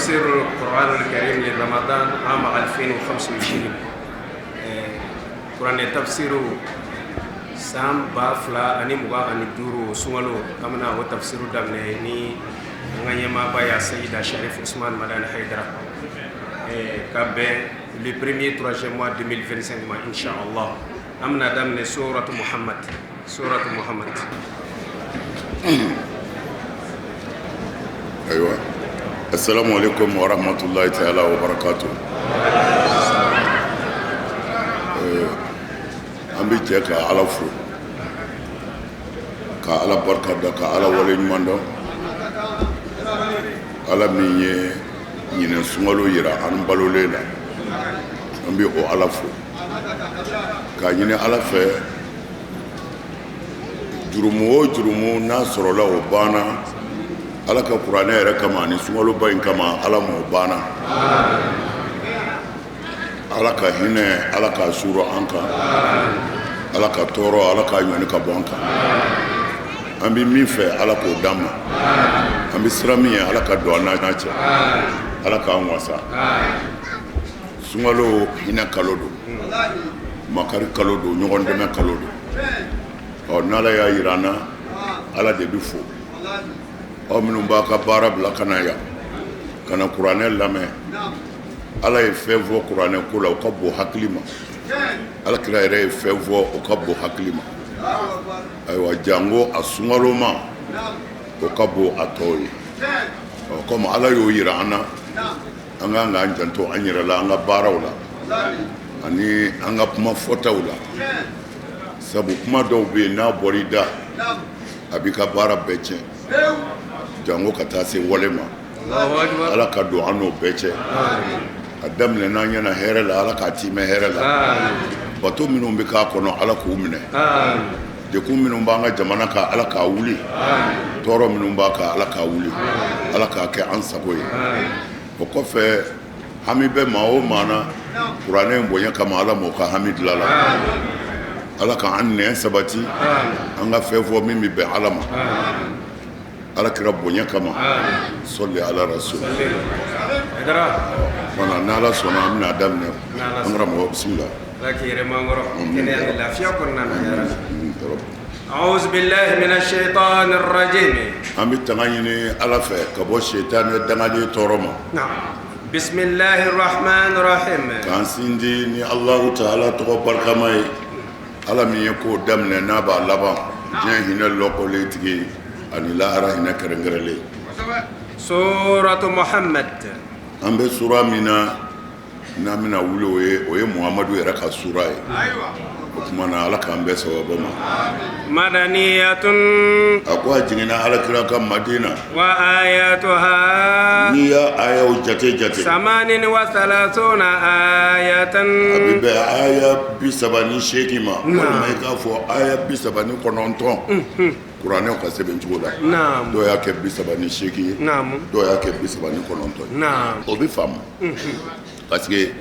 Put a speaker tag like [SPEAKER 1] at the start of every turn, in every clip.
[SPEAKER 1] تفسير القرآن الكريم لرمضان عام 2025. Kuranɛ tafsiru san 2025 sunkalo, an bɛna o tafsiru daminɛ ni an ka ɲɛmaaba ya Seyida Sharif Usman Madani Haidara, ka bɛn le premier troisième mois 2025 ma, inshallah. An bɛna daminɛ suratu Muhammad, suratu Muhammad.
[SPEAKER 2] Ayiwa, assalamu alaikum wa rahmatullahi ta'ala wa barakatuh. An bɛ jɛ ka Ala fo, ka Ala barika da, ka Ala wale ɲuman dɔn, Ala min ye ɲinɛ sunkalo yira an balolen na. An bɛ o Ala fo k'a ɲini Ala fɛ, jurumu o jurumu n'a sɔrɔla o banna Ala ka kuranɛ yɛrɛ kama ani sunkaloba in kama, Ala m'o banna. Ala ka hinɛ, Ala k'a suuru an kan. Ala ka tɔɔrɔ, Ala k'a ɲɔni ka bɔ an kan. An bɛ min fɛ, Ala k'o d'an ma. An bɛ siran min ye, Ala ka don an n'a cɛ. Ala k'an wasa. Sunkalo hinɛ kalo don, makari kalo don, ɲɔgɔn dɛmɛ kalo don. Ɔ, n'Ala y'a yira an na, Ala de bɛ fo. Aw minnu b'a ka baara bila ka na yan ka na kuranɛ lamɛn, Ala ye fɛn fɔ kuranɛ ko la, o ka bon hakili ma. Ala kira yɛrɛ ye fɛn fɔ, o ka bon hakili ma. Ayiwa, janko a sunkaloma, o ka bon a tɔw ye. Ɔ, komi Ala y'o yira an na, an k'an k'an janto an yɛrɛ la, an ka baaraw la ani an ka kuma fɔtaw la, sabu kuma dɔw bɛ yen, n'a bɔra i da, a b'i ka baara bɛɛ tiɲɛ, janko ka taa se wale ma. Ala ka don an n'o bɛɛ cɛ. A daminɛ n'an ɲɛna hɛrɛ la, Ala k'a timɛ hɛrɛ la. Bato minnu bɛ k'a kɔnɔ, Ala k'u minɛ. Degun minnu b'an ka jamana kan, Ala k'a wuli. Tɔɔrɔ minnu b'a kan, Ala k'a wuli. Ala k'a kɛ an sago ye. O kɔfɛ, hami bɛ maa o maa na kuranɛ in bonya kama, Ala m'o ka hami dilan la. Ala ka an nɛn sabati, an ka fɛn fɔ min bɛ bɛn Ala ma, Ala kira bonya kama. Sɔli ala rasul. Voilà, n'Ala sɔnna, an bɛna daminɛ. An karamɔgɔ, bisimila.
[SPEAKER 1] Ala k'i yɛrɛ mankɔrɔ kɛnɛya ni lafiya kɔnɔna na ya Rabbi. أعوذ بالله من الشيطان الرجيم.
[SPEAKER 2] An bɛ tanga ɲini Ala fɛ ka bɔ setanɛ dangaden tɔɔrɔ ma.
[SPEAKER 1] نعم، بسم الله الرحمن الرحيم.
[SPEAKER 2] K'an sindi ni Alahu taala tɔgɔ barikama ye, Ala min ye ko daminɛ n'a b'a laban, diɲɛ hinɛ lɔkɔlen tigi ani lahara hinɛ kɛrɛnkɛrɛnlen.
[SPEAKER 1] سورة محمد.
[SPEAKER 2] An bɛ sura min na n'an bɛna wuli, o ye Muhamadu yɛrɛ ka sura ye. O tuma na, Ala k'an bɛɛ sababu ma.
[SPEAKER 1] مدنية.
[SPEAKER 2] A ko a jiginna Ala kira kan Madina.
[SPEAKER 1] وآياتها
[SPEAKER 2] N'i y'a ayaw jate jate,
[SPEAKER 1] 38 آية.
[SPEAKER 2] a bɛ bɛn aya 38 ma, walima i k'a fɔ aya 39 kuranɛw ka sɛbɛn cogo la. Dɔw y'a kɛ 38 ye, dɔw y'a kɛ 39 ye. O bɛ faamu, parce que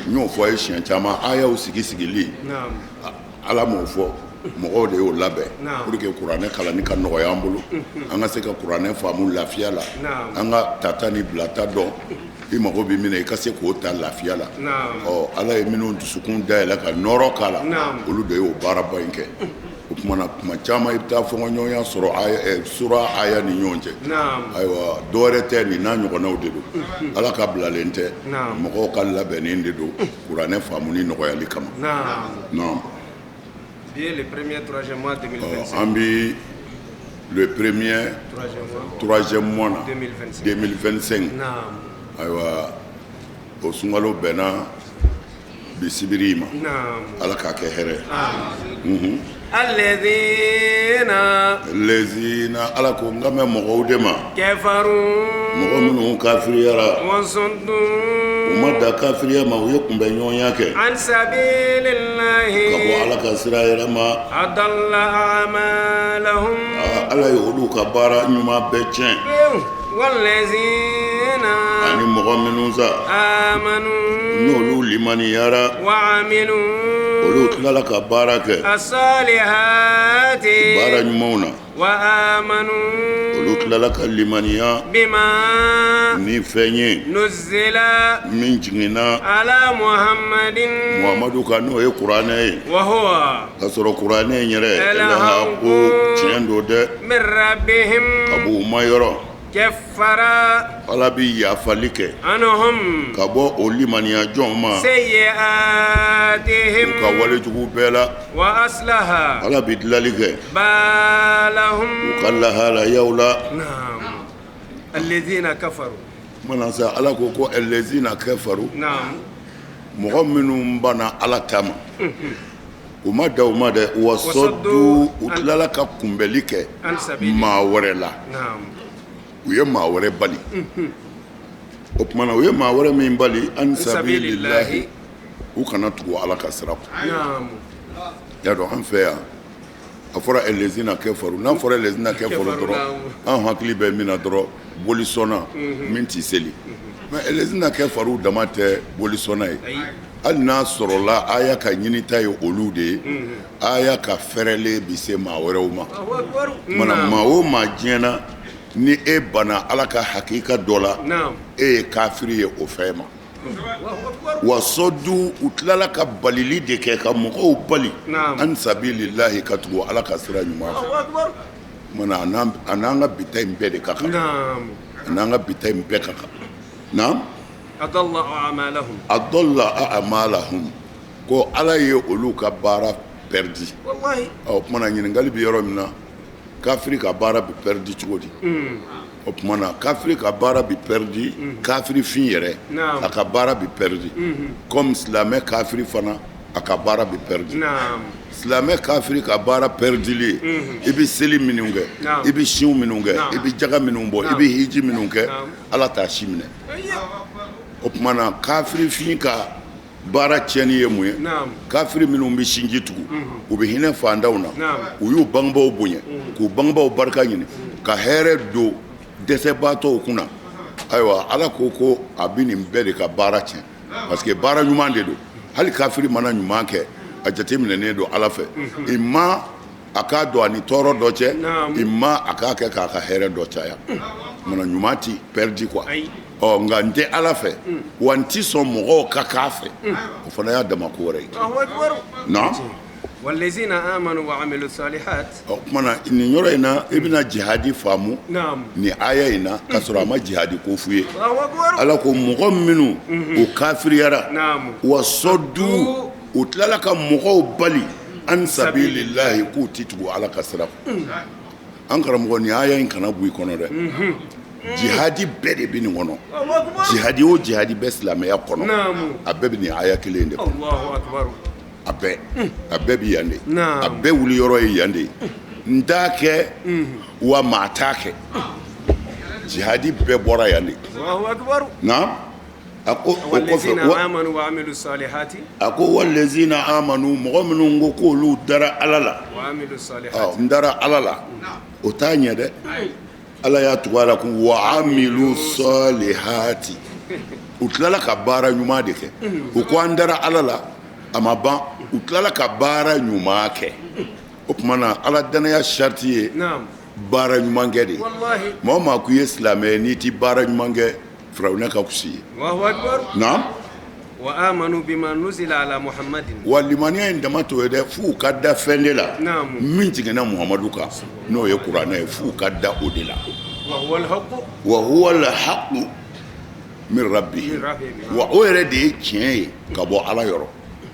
[SPEAKER 2] n y'o fɔ a ye siɲɛ caman, ayaw sigi sigili, Ala m'o fɔ, mɔgɔw de y'o labɛn pour que kuranɛ kalanni ka nɔgɔya an bolo, an ka se ka kuranɛ faamu lafiya la, an ka tata ni bilata dɔn. I mago bɛ min na, i ka se k'o ta lafiya la. Ɔ, Ala ye minnu dusukun dayɛlɛ ka nɔrɔ k'a la, olu de y'o baaraba in kɛ. O tuma na, kuma caman i bɛ taa fɔɲɔgɔnya sɔrɔ sura aya ni ɲɔgɔn cɛ. Ayiwa, dɔwɛrɛ tɛ, nin n'a ɲɔgɔnnaw de don. Ala ka bilalen tɛ, mɔgɔw ka labɛnnen de don kuranɛ faamuni nɔgɔyali kama. Naam.
[SPEAKER 1] Bi ye le premier troisième mois 2025.
[SPEAKER 2] An bi le premier
[SPEAKER 1] troisième mois
[SPEAKER 2] troisième mois na
[SPEAKER 1] 2025.
[SPEAKER 2] 2025. Ayiwa, o sunkalo bɛnna bi sibiri ma. Ala k'a kɛ hɛrɛ ye.
[SPEAKER 1] الذين
[SPEAKER 2] Lezina, Ala ko n ka mɛn mɔgɔw de ma,
[SPEAKER 1] كفروا
[SPEAKER 2] mɔgɔ minnu kafiriyara,
[SPEAKER 1] وصدوا
[SPEAKER 2] u ma da kafiriya ma, u ye kunbɛ ɲɔgɔnya kɛ
[SPEAKER 1] عن سبيل الله
[SPEAKER 2] ka bɔ Ala ka sira yɛrɛ ma.
[SPEAKER 1] أضل أعمالهم.
[SPEAKER 2] Aa, Ala ye olu ka baara ɲuman bɛɛ tiɲɛ.
[SPEAKER 1] والذين
[SPEAKER 2] Ani mɔgɔ minnu sa,
[SPEAKER 1] آمنوا
[SPEAKER 2] n'olu limaniyara,
[SPEAKER 1] وعملوا
[SPEAKER 2] olu tilala ka baara kɛ
[SPEAKER 1] الصالحات
[SPEAKER 2] baara ɲumanw na.
[SPEAKER 1] Wa amanu
[SPEAKER 2] olu tilala ka limaniya
[SPEAKER 1] bima
[SPEAKER 2] ni fɛn ye
[SPEAKER 1] nuzila
[SPEAKER 2] min jiginna
[SPEAKER 1] ala muhamadin
[SPEAKER 2] muhamadu kan n'o ye kuranɛ ye
[SPEAKER 1] wa huwa
[SPEAKER 2] k'a sɔrɔ kuranɛ in yɛrɛ alhaku tiɲɛ don dɛ
[SPEAKER 1] min rabbihim
[SPEAKER 2] ka bɔ u ma yɔrɔ
[SPEAKER 1] kaffara
[SPEAKER 2] ala bɛ yafali kɛ
[SPEAKER 1] anhum
[SPEAKER 2] ka bɔ o limaniya jɔn ma
[SPEAKER 1] sayyi'atihim
[SPEAKER 2] u ka walejugu bɛɛ la
[SPEAKER 1] wa aslaha
[SPEAKER 2] ala bɛ dilali kɛ
[SPEAKER 1] balahum
[SPEAKER 2] u ka lahalayaw la
[SPEAKER 1] naam allazina kafaru
[SPEAKER 2] mana sa ala ko ko allazina kafaru
[SPEAKER 1] naam
[SPEAKER 2] mɔgɔ minnu banna ala ta ma u ma dan o ma dɛ wasaddu u tilala ka kunbɛli kɛ maa wɛrɛ la u ye maa wɛrɛ bali o tuma na u ye maa wɛrɛ min bali an sabilillahi u kana tugu ala ka sira kɔ y'a dɔn an fɛ yan a fɔra allazina kafaru n'a fɔra allazina kafaru dɔrɔn an hakili bɛ min na dɔrɔn bolisɔnna min tɛ seli mais allazina kafaru dama tɛ bolisɔnna ye hali n'a sɔrɔla aya ka ɲinita ye olu de ye aya ka fɛrɛlen bɛ se maa wɛrɛw ma mana maa o maa diɲɛ na ni e banna ala ka hakika dɔ la e ye kafiri ye o fɛn ma wasaddu u tilala ka balili de kɛ ka mɔgɔw bali an sabilillahi ka tugu ala ka sira ɲuman fɛ mana a n'an ka bi ta in bɛɛ de ka kan a n'an ka bi ta in bɛɛ ka kan naam adalla a'malahum ko ala ye olu ka baara pɛridi o tuma na ɲininkali bɛ yɔrɔ min na kafiri ka baara bɛ pɛridi cogo di o tuma na kafiri ka baara bɛ pɛridi kafiri fin yɛrɛ a ka baara bɛ pɛridi comme silamɛ kafiri fana a ka baara bɛ pɛridi silamɛ kafiri ka baara pɛridili ye i bɛ seli minnu kɛ i bɛ sun minnu kɛ i bɛ jaga minnu bɔ i bɛ hiji minnu kɛ ala t'a si minɛ o tuma na kafiri fin ka baara tiɲɛni ye mun ye kafiri minnu bɛ sinji tugu u bɛ hinɛ fantanw na u y'u bangebaaw bonya k'u bangebaaw barika ɲini ka hɛrɛ don dɛsɛbaatɔw kunna ayiwa ala ko ko a bɛ nin bɛɛ de ka baara tiɲɛ parce que baara ɲuman de don hali kafiri mana ɲuman kɛ a jateminɛnen don ala fɛ i ma a k'a don a ni tɔɔrɔ dɔ cɛ i ma a k'a kɛ k'a ka hɛrɛ dɔ caya mana ɲuman ti pɛridi quoi ɔ nka n tɛ ala fɛ wa n ti sɔn mɔgɔw ka k'a fɛ o fana y'a dama ko wɛrɛ ye non
[SPEAKER 1] Walazina amanu wa amilu salihat
[SPEAKER 2] o tuma na nin yɔrɔ in na i bɛna jihadi faamu nin aya in na ka sɔrɔ a ma jihadi ko f'u ye ala ko mɔgɔ minnu u kafiriyara wasaddu u tilala ka mɔgɔw bali an sabilillahi k'u ti tugu ala ka sira kɔ an karamɔgɔ nin aya in kana bɔ i kɔnɔ dɛ jihadi bɛɛ de bɛ nin kɔnɔ jihadi o jihadi bɛ silamɛya kɔnɔ a bɛɛ bɛ nin aya kelen in de kɔnɔ a bɛɛ a bɛɛ bɛ yan de a bɛɛ wuli yɔrɔ ye yan de ye n t'a kɛ wa maa t'a kɛ jihadi bɛɛ bɔra yan de na a ko o kɔfɛ a ko walazina amanu mɔgɔ minnu ko k'olu dara ala la n dara ala la o t'a ɲɛ dɛ ala y'a tugu a la ko wa amilu salihati u tilala ka baara ɲuman de kɛ u ko an dara ala la a ma ban u tilala ka baara ɲuman kɛ o tuma na ala danaya sariti ye baara ɲuman kɛ de ye maa o maa k'i ye silamɛ ye n'i tɛ baara ɲuman kɛ firawuna ka fisa i ye naam
[SPEAKER 1] wa amanu bima nuzila ala muhammadin
[SPEAKER 2] wa limaniya in dama t'o ye dɛ f'u ka da fɛn de la min jiginna muhamadu kan n'o ye kuranɛ ye f'u ka da o de la wa huwa alhaqu min rabbihim wa o yɛrɛ de ye tiɲɛ ye ka bɔ ala yɔrɔ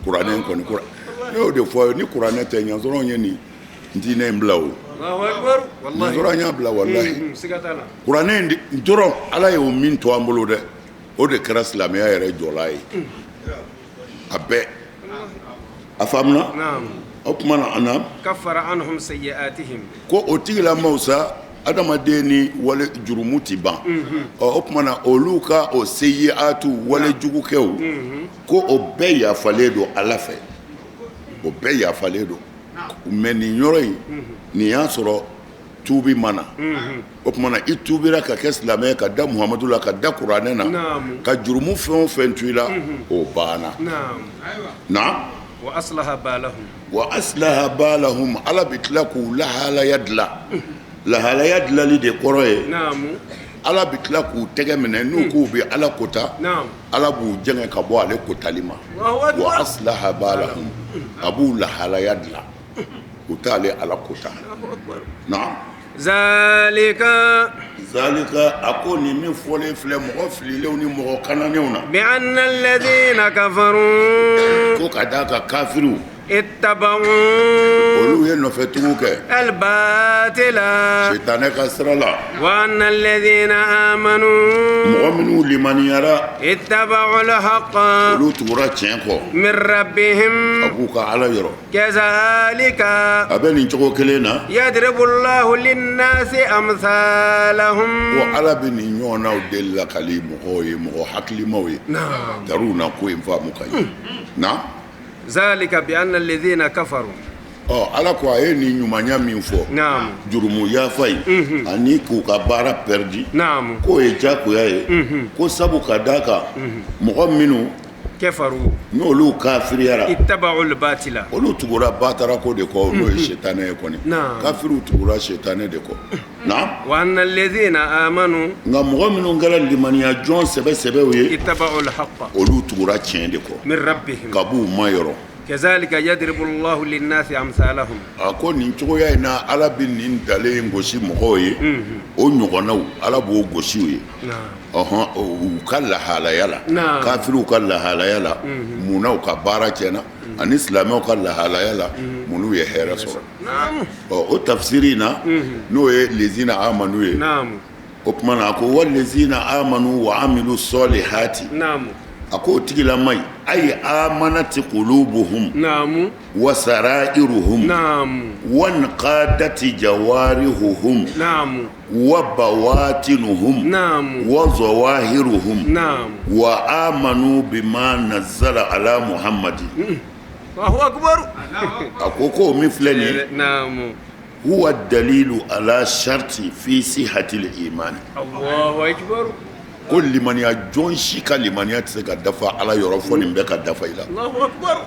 [SPEAKER 2] kuranɛ in kɔni ne y'o de fɔ ye ni kuranɛ tɛ ɲansɔrɔ ye nin n diinɛ in bila o ɲansɔrɔ y'a bila walahi kuranɛ in dɔrɔn ala y'o min to an bolo dɛ o de kɛra silamɛya yɛrɛ jɔla ye a bɛɛ a faamuna o tuma na ana
[SPEAKER 1] kaffara anhum sayyi'atihim
[SPEAKER 2] ko o tigilamaw sa adamaden ni wale jurumu ti ban ɔ o tuma na olu ka o sayyi'atu wale jugukɛw ko o bɛɛ yafalen don ala fɛ o bɛɛ yafalen don mais nin yɔrɔ in nin y'a sɔrɔ tuubi ma na o tuma na i tuubira ka kɛ silamɛ ye ka da muhamadu la ka da kuranɛ na ka jurumu fɛn o fɛn to i la o banna na
[SPEAKER 1] Wa aslaha balahum.
[SPEAKER 2] Wa aslaha balahum, Ala bɛ tila k'u lahalaya dilan. Lahalaya dilanli de kɔrɔ ye,
[SPEAKER 1] naamu,
[SPEAKER 2] Ala bɛ tila k'u tɛgɛ minɛ n'u k'u bɛ Ala kota,
[SPEAKER 1] naamu,
[SPEAKER 2] Ala b'u jɛngɛ ka bɔ ale kotali ma. Wa aslaha balahum, a b'u lahalaya dilan, u t'ale Ala kota. Naam.
[SPEAKER 1] Zalika.
[SPEAKER 2] Zalika, a ko nin min fɔlen filɛ mɔgɔ fililenw ni mɔgɔ kananenw na.
[SPEAKER 1] Bi anna alladhina kafaru.
[SPEAKER 2] Ko ka d'a kan kafiriw.
[SPEAKER 1] Ittaba'u.
[SPEAKER 2] Olu ye nɔfɛtugu kɛ.
[SPEAKER 1] Albatila.
[SPEAKER 2] Sitanɛ ka sira la.
[SPEAKER 1] Wa anna alladhina amanu.
[SPEAKER 2] Mɔgɔ minnu limaniyara.
[SPEAKER 1] Ittaba'u alhaqqa.
[SPEAKER 2] Olu tugura tiɲɛ kɔ.
[SPEAKER 1] Min rabbihim.
[SPEAKER 2] A b'u ka Ala yɔrɔ.
[SPEAKER 1] Kazalika.
[SPEAKER 2] A bɛ nin cogo kelen na.
[SPEAKER 1] Yadribullahu linnasi amsalahum.
[SPEAKER 2] Ko Ala bɛ nin ɲɔgɔnnaw de lakali mɔgɔw ye, mɔgɔ hakilimaw ye.
[SPEAKER 1] Naam.
[SPEAKER 2] Tariw na ko in faamu ka ɲɛ. Naam.
[SPEAKER 1] Zalika bi anna alladhina kafaru.
[SPEAKER 2] Ɔ, Ala ko a ye nin ɲumanya min fɔ.
[SPEAKER 1] Naam.
[SPEAKER 2] Jurumu yafa in. Ani k'u ka baara perdu.
[SPEAKER 1] Naam.
[SPEAKER 2] K'o ye diyagoya ye. Ko sabu ka d'a kan. Mɔgɔ minnu.
[SPEAKER 1] Kafaru.
[SPEAKER 2] N'olu kafiriyara.
[SPEAKER 1] Ittaba'ul batila.
[SPEAKER 2] Olu tugura batara ko de kɔ, n'o ye sitanɛ ye kɔni.
[SPEAKER 1] Naam.
[SPEAKER 2] Kafiriw tugura sitanɛ de kɔ. Naam.
[SPEAKER 1] Wa anna alladhina amanu.
[SPEAKER 2] Nka mɔgɔ minnu kɛra limaniya jɔn sɛbɛ sɛbɛw ye.
[SPEAKER 1] Ittaba'ul haqqa.
[SPEAKER 2] Olu tugura tiɲɛ de kɔ.
[SPEAKER 1] Min rabbihim.
[SPEAKER 2] Ka b'u ma yɔrɔ.
[SPEAKER 1] Kazalika yadribullahu linnasi amsalahum.
[SPEAKER 2] A ko nin cogoya in na, Ala bɛ nin dalen in gosi mɔgɔw ye. O ɲɔgɔnnaw, Ala b'o gosi u ye. Ɔhɔn, u ka lahalaya la, kafiriw ka lahalaya la, munna u ka baara tiɲɛna, ani silamɛw ka lahalaya la, mun'u ye hɛrɛ sɔrɔ. Ɔ, o tafsiri in na, n'o ye lezina amanu ye, o tuma na a ko walezina amanu wa amilu sɔlihati. A ko o tigilama in, ayi amanati qulubuhum.
[SPEAKER 1] Naamu.
[SPEAKER 2] Wa sarairuhum.
[SPEAKER 1] Naamu.
[SPEAKER 2] Wa nqadati jawarihuhum.
[SPEAKER 1] Naamu.
[SPEAKER 2] Wa bawatinuhum.
[SPEAKER 1] Naamu.
[SPEAKER 2] Wa zawahiruhum.
[SPEAKER 1] Naamu.
[SPEAKER 2] Wa amanu bima nazzala ala Muhammadin.
[SPEAKER 1] Allahu akbar.
[SPEAKER 2] A ko min filɛ nin ye.
[SPEAKER 1] Naamu.
[SPEAKER 2] Huwa dalilu ala sharti fi sihhatil imani.
[SPEAKER 1] Allahu akbar.
[SPEAKER 2] Ko limaniya jɔn si ka limaniya tɛ se ka dafa Ala yɔrɔ fo nin bɛɛ ka dafa i la.
[SPEAKER 1] Allahu akbar.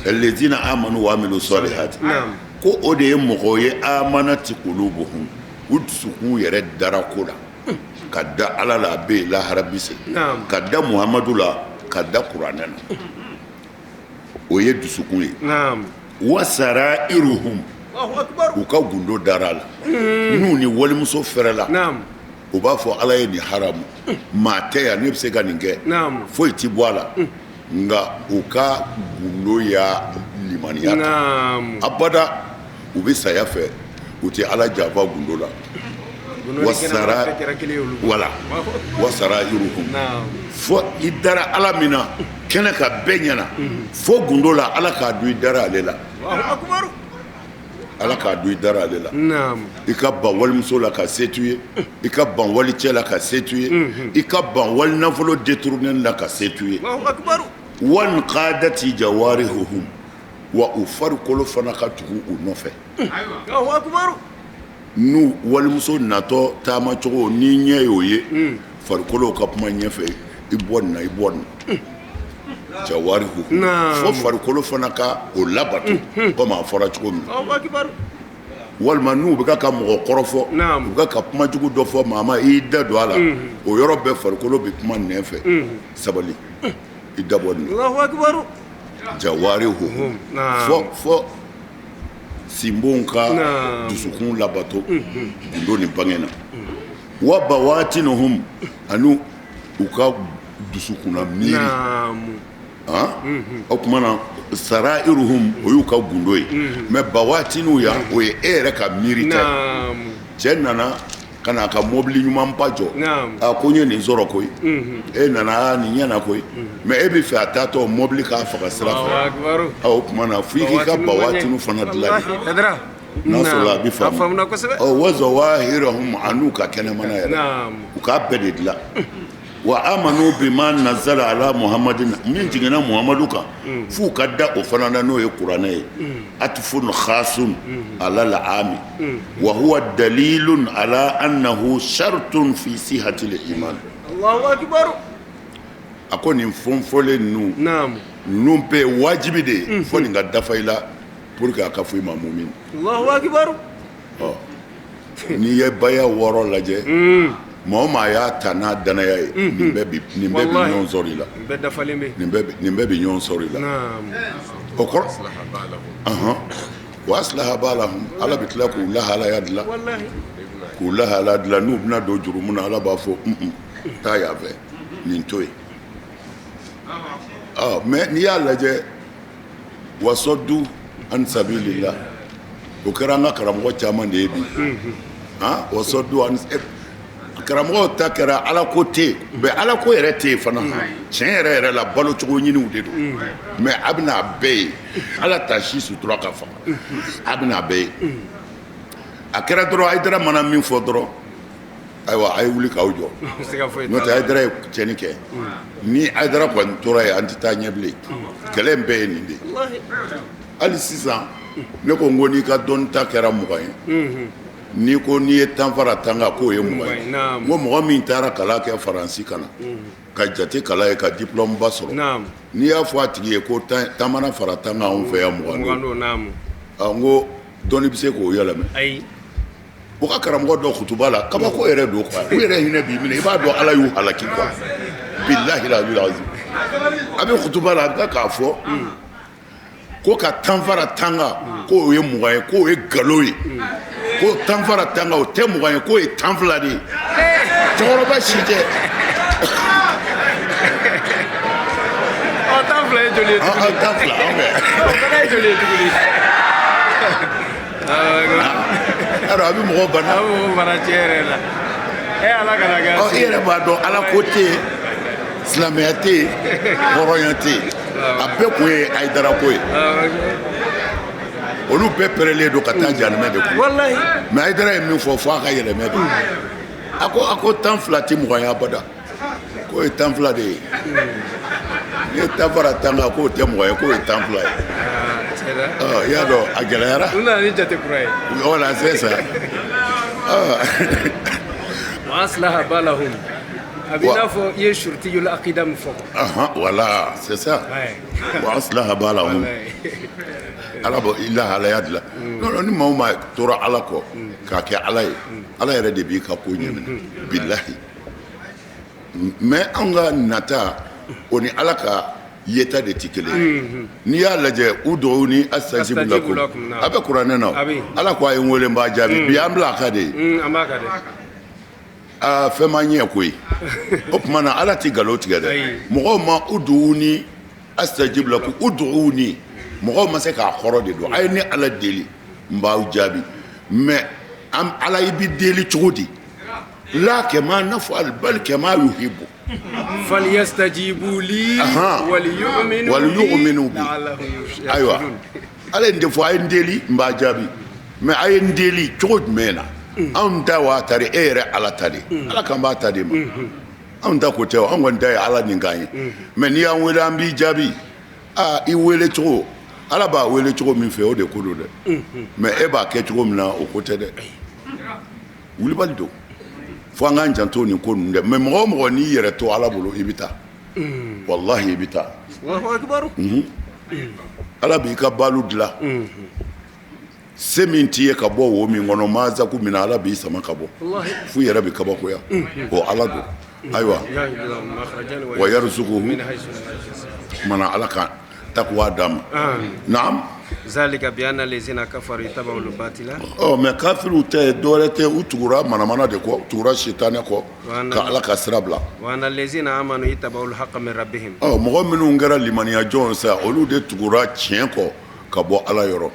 [SPEAKER 2] Allazina amanu wa amilu salihati.
[SPEAKER 1] Naam.
[SPEAKER 2] Ko o de ye mɔgɔw ye amanati qulubuhum, u dusukun yɛrɛ dara ko la. Ka da Ala la, a bɛ yen, lahara bɛ se.
[SPEAKER 1] Naam.
[SPEAKER 2] Ka da Muhamadu la, ka da Kuranɛ na. O ye dusukun ye.
[SPEAKER 1] Naam.
[SPEAKER 2] Wa sarairuhum.
[SPEAKER 1] Allahu akbar.
[SPEAKER 2] U ka gundo dara a la. N'u ni walimuso fɛrɛla.
[SPEAKER 1] Naam.
[SPEAKER 2] U b'a fɔ Ala ye nin haramu, maa tɛ yan ne bɛ se ka nin kɛ, foyi tɛ bɔ a la, nka u ka gundo y'a limaniya ta, abada u bɛ saya fɛ, u tɛ Ala janfa gundo la. Wala wa sarairuhum, fo i dara Ala min na kɛnɛ kan bɛɛ ɲɛna, fo gundo la Ala k'a dɔn i dara ale la. Ala k'a dɔn i dara ale la. I ka ban walimuso la ka se t'u ye, i ka ban wali cɛ la ka se t'u ye, i ka ban wali nafolo détourné la ka se t'u ye. Wa nqadati jawarihuhum, wa u farikolo fana ka tugu u nɔfɛ. N'u walimuso natɔ taamacogo n'i ɲɛ y'o ye, farikolo ka kuma ɲɛfɛ, i bɔ nin na, i bɔ nin na. Jawarihuhum, fo farikolo fana ka o labato komi a fɔra cogo min. Walima n'u bɛ ka mɔgɔ kɔrɔfɔ, u bɛ ka kuma jugu dɔ fɔ maa ma, i y'i da don a la, o yɔrɔ bɛɛ farikolo bɛ kuma nɛn fɛ, sabali, i da bɔ nin na. Jawarihuhum, fo sinbonw ka dusukun labato gundo ni bange na. Wa bawatinuhum, ani u ka dusukunna miiri. O tuma na sarairuhum, o y'u ka gundo ye, mais bawatinu yan, o ye e yɛrɛ ka miiri ta ye. Cɛ nana ka na a ka mobili ɲumanba jɔ, a ko n ye nin sɔrɔ koyi, e nana nin ɲɛna koyi, mais e bɛ fɛ a taatɔ mobili k'a faga sira fɛ. O tuma na fo i k'i ka bawatinu fana dilan n'a sɔrɔ a bɛ faamu. Wa zawahirahum, an'u ka kɛnɛmana yɛrɛ, u k'a bɛɛ de dilan. Wa amanu bima nazala ala muhamadin, min jiginna muhamadu kan, f'u ka da o fana na, n'o ye kuranɛ ye. Atfun khasun ala al-ami wa huwa dalilun ala annahu shartun fi sihhati al-iman.
[SPEAKER 1] Allahu akbar.
[SPEAKER 2] A ko nin fɔnfɔlen ninnu,
[SPEAKER 1] naamu,
[SPEAKER 2] Ninnu bɛɛ ye wajibi de ye fo nin ka dafa i la pour que a ka fɔ i ma mumin.
[SPEAKER 1] Allahu akbar.
[SPEAKER 2] Ɔ, n'i ye baya 6 lajɛ, maa o maa y'a ta n'a danaya ye, nin bɛɛ bi ɲɔgɔn sɔrɔ i la.
[SPEAKER 1] Nin bɛɛ dafalen bɛ.
[SPEAKER 2] Nin bɛɛ bi ɲɔgɔn sɔrɔ i la. O kɔrɔ ɔhɔn wa aslaha balahum, Ala bɛ tila k'u lahalaya dilan, k'u lahalaya dilan. N'u bɛna don jurumu na, Ala b'a fɔ: un, taa yan fɛ, nin to yen. Ɔ, mais n'i y'a lajɛ, wasɔdu an sabilillah, o kɛra an ka karamɔgɔ caman de ye bi. Han, wasɔdu an, karamɔgɔw ta kɛra Ala ko tɛ yen, mais Ala ko yɛrɛ tɛ yen fana. Tiɲɛ yɛrɛ yɛrɛ la, balocogo ɲiniw de don. Mais a bɛna a bɛɛ ye, Ala ta si sutura ka faga, a bɛna a bɛɛ ye. A kɛra dɔrɔn, Hayidara mana min fɔ dɔrɔn, ayiwa, a ye wuli k'aw jɔ.
[SPEAKER 1] Siga foyi
[SPEAKER 2] N'o
[SPEAKER 1] t'a
[SPEAKER 2] tɛ,
[SPEAKER 1] la.
[SPEAKER 2] Hayidara ye tiɲɛni kɛ. Ni Hayidara kɔni tora yen, an tɛ taa ɲɛ bilen. Kɛlɛ in bɛɛ ye nin de ye. Hali sisan, ne ko n ko n'i ka dɔnni ta kɛra 20 ye, n'i ko n'i ye 10 fara 10 kan, k'o ye 20 ye, n ko mɔgɔ min taara kalan kɛ Faransi ka na ka jate kalan ye, ka diplôme ba sɔrɔ, n'i y'a fɔ a tigi ye ko 10 mana fara 10 kan anw fɛ yan, 20
[SPEAKER 1] 20
[SPEAKER 2] don.
[SPEAKER 1] Don, naamu.
[SPEAKER 2] N ko dɔnni bɛ se k'o yɛlɛma?
[SPEAKER 1] Ayi.
[SPEAKER 2] O ka karamɔgɔ dɔ kutuba la, kabako yɛrɛ don quoi. U yɛrɛ hinɛ b'i minɛ, i b'a dɔn Ala y'u halaki quoi. Bilahi la azim, a bɛ kutuba la, a bɛ k'a fɔ ko ka 10 fara 10 kan k'o ye 20 ye, k'o ye nkalon ye, ko 10 fara 10 kan, o tɛ 20 ye, k'o ye 12 de ye. Cɛkɔrɔba si tɛ.
[SPEAKER 1] Ɔ, 12 ye joli ye tuguni?
[SPEAKER 2] 12 an fɛ.
[SPEAKER 1] O fana ye joli ye tuguni?
[SPEAKER 2] Yarɔ, a bɛ mɔgɔ bana.
[SPEAKER 1] A bɛ mɔgɔ bana tiɲɛ yɛrɛ la. E Ala kana kɛ.
[SPEAKER 2] Ɔ, i yɛrɛ b'a dɔn Ala ko tɛ yen, silamɛya tɛ yen, hɔrɔnya tɛ yen. A bɛɛ kun ye Hayidara ko ye. Olu bɛɛ pɛrɛlen don ka taa jahanamɛ de kɔnɔ. Mais Hayidara ye min fɔ, fo a ka yɛlɛmɛ de. A ko 12 tɛ 20 ye abada, k'o ye 12 de ye. N'i ye 10 fara 10 kan, k'o tɛ 20 ye, k'o ye 12 ye.
[SPEAKER 1] Tiɲɛ.
[SPEAKER 2] Ɔ, i y'a dɔn a gɛlɛyara.
[SPEAKER 1] U nana ni jate kura ye.
[SPEAKER 2] Voilà, c'est ça.
[SPEAKER 1] Wa aslaha balahum, a b'i n'a fɔ i ye surutiyul akida min fɔ.
[SPEAKER 2] Voilà, c'est ça. Wa aslaha balahum. Ala bɔ i lahalaya dilan. Non, non, ni maa o maa tora Ala kɔ k'a kɛ Ala ye, Ala yɛrɛ de b'i ka ko ɲɛminɛ, bilahi. Mais anw ka nata, o ni Ala ka yeta de tɛ kelen ye. N'i y'a lajɛ, ud'uni astajib
[SPEAKER 1] Astajib
[SPEAKER 2] lakum,
[SPEAKER 1] lakum,
[SPEAKER 2] a bɛ kuranɛ na o.
[SPEAKER 1] A bɛ.
[SPEAKER 2] Ala ko a ye n wele, n b'a jaabi. Bi an bila a ka de ye.
[SPEAKER 1] An b'a ka dɛ.
[SPEAKER 2] Aa, fɛn ma ɲɛ koyi. O tuma na, Ala tɛ nkalon tigɛ dɛ.
[SPEAKER 1] Ayi.
[SPEAKER 2] Mɔgɔw ma ud'uni astajib lakum, ud'uni, mɔgɔw ma se k'a kɔrɔ de dɔn. A ye ne Ala deli, n b'aw jaabi. Mais an Ala, i bɛ deli cogo di? La kama naf'al bal kama yuhibbu.
[SPEAKER 1] Falyastajibu li waliyu'minu
[SPEAKER 2] Waliyu'minu bi.
[SPEAKER 1] la'allahum
[SPEAKER 2] Ayiwa,
[SPEAKER 1] yarshudun.
[SPEAKER 2] Ala ye nin de fɔ: a ye n deli, n b'a jaabi. Mais a ye n deli cogo jumɛn na? Anw ta wa ta de, e yɛrɛ Ala ta de, Ala kan b'a ta de ma. Anw ta ko tɛ o, anw kɔni ta ye Ala nin kan ye. Mais n'i y'an wele, an b'i jaabi. Aa, i wele cogo, Ala b'a wele cogo min fɛ, o de ko don dɛ. Mais e b'a kɛ cogo min na, o ko tɛ dɛ. Wulibali don, fo an k'an janto nin ko ninnu dɛ. Mais mɔgɔ o mɔgɔ n'i yɛrɛ to Ala bolo, i bɛ taa, walahi, i bɛ taa.
[SPEAKER 1] Allahu akbar.
[SPEAKER 2] Ala b'i ka balu dilan. Se min t'i ye ka bɔ wo min kɔnɔ, masaku min na, Ala b'i sama ka bɔ f'u yɛrɛ bɛ kabakoya. O Ala don. Ayiwa, wa yarzuquhu
[SPEAKER 1] min haythu la yahtasib.
[SPEAKER 2] Mana Ala ka takuwa d'a ma. Naam.
[SPEAKER 1] Zalika bi anna allazina kafaru ittaba'u al-batila.
[SPEAKER 2] Ɔ, mais kafiriw tɛ dɔwɛrɛ tɛ, u tugura manamana de kɔ, u tugura sitanɛ kɔ ka Ala ka sira bila.
[SPEAKER 1] Wa anna allazina amanu ittaba'u al-haqqa min rabbihim.
[SPEAKER 2] Ɔ, mɔgɔ minnu kɛra limaniya jɔn sa, olu de tugura tiɲɛ kɔ ka bɔ Ala yɔrɔ.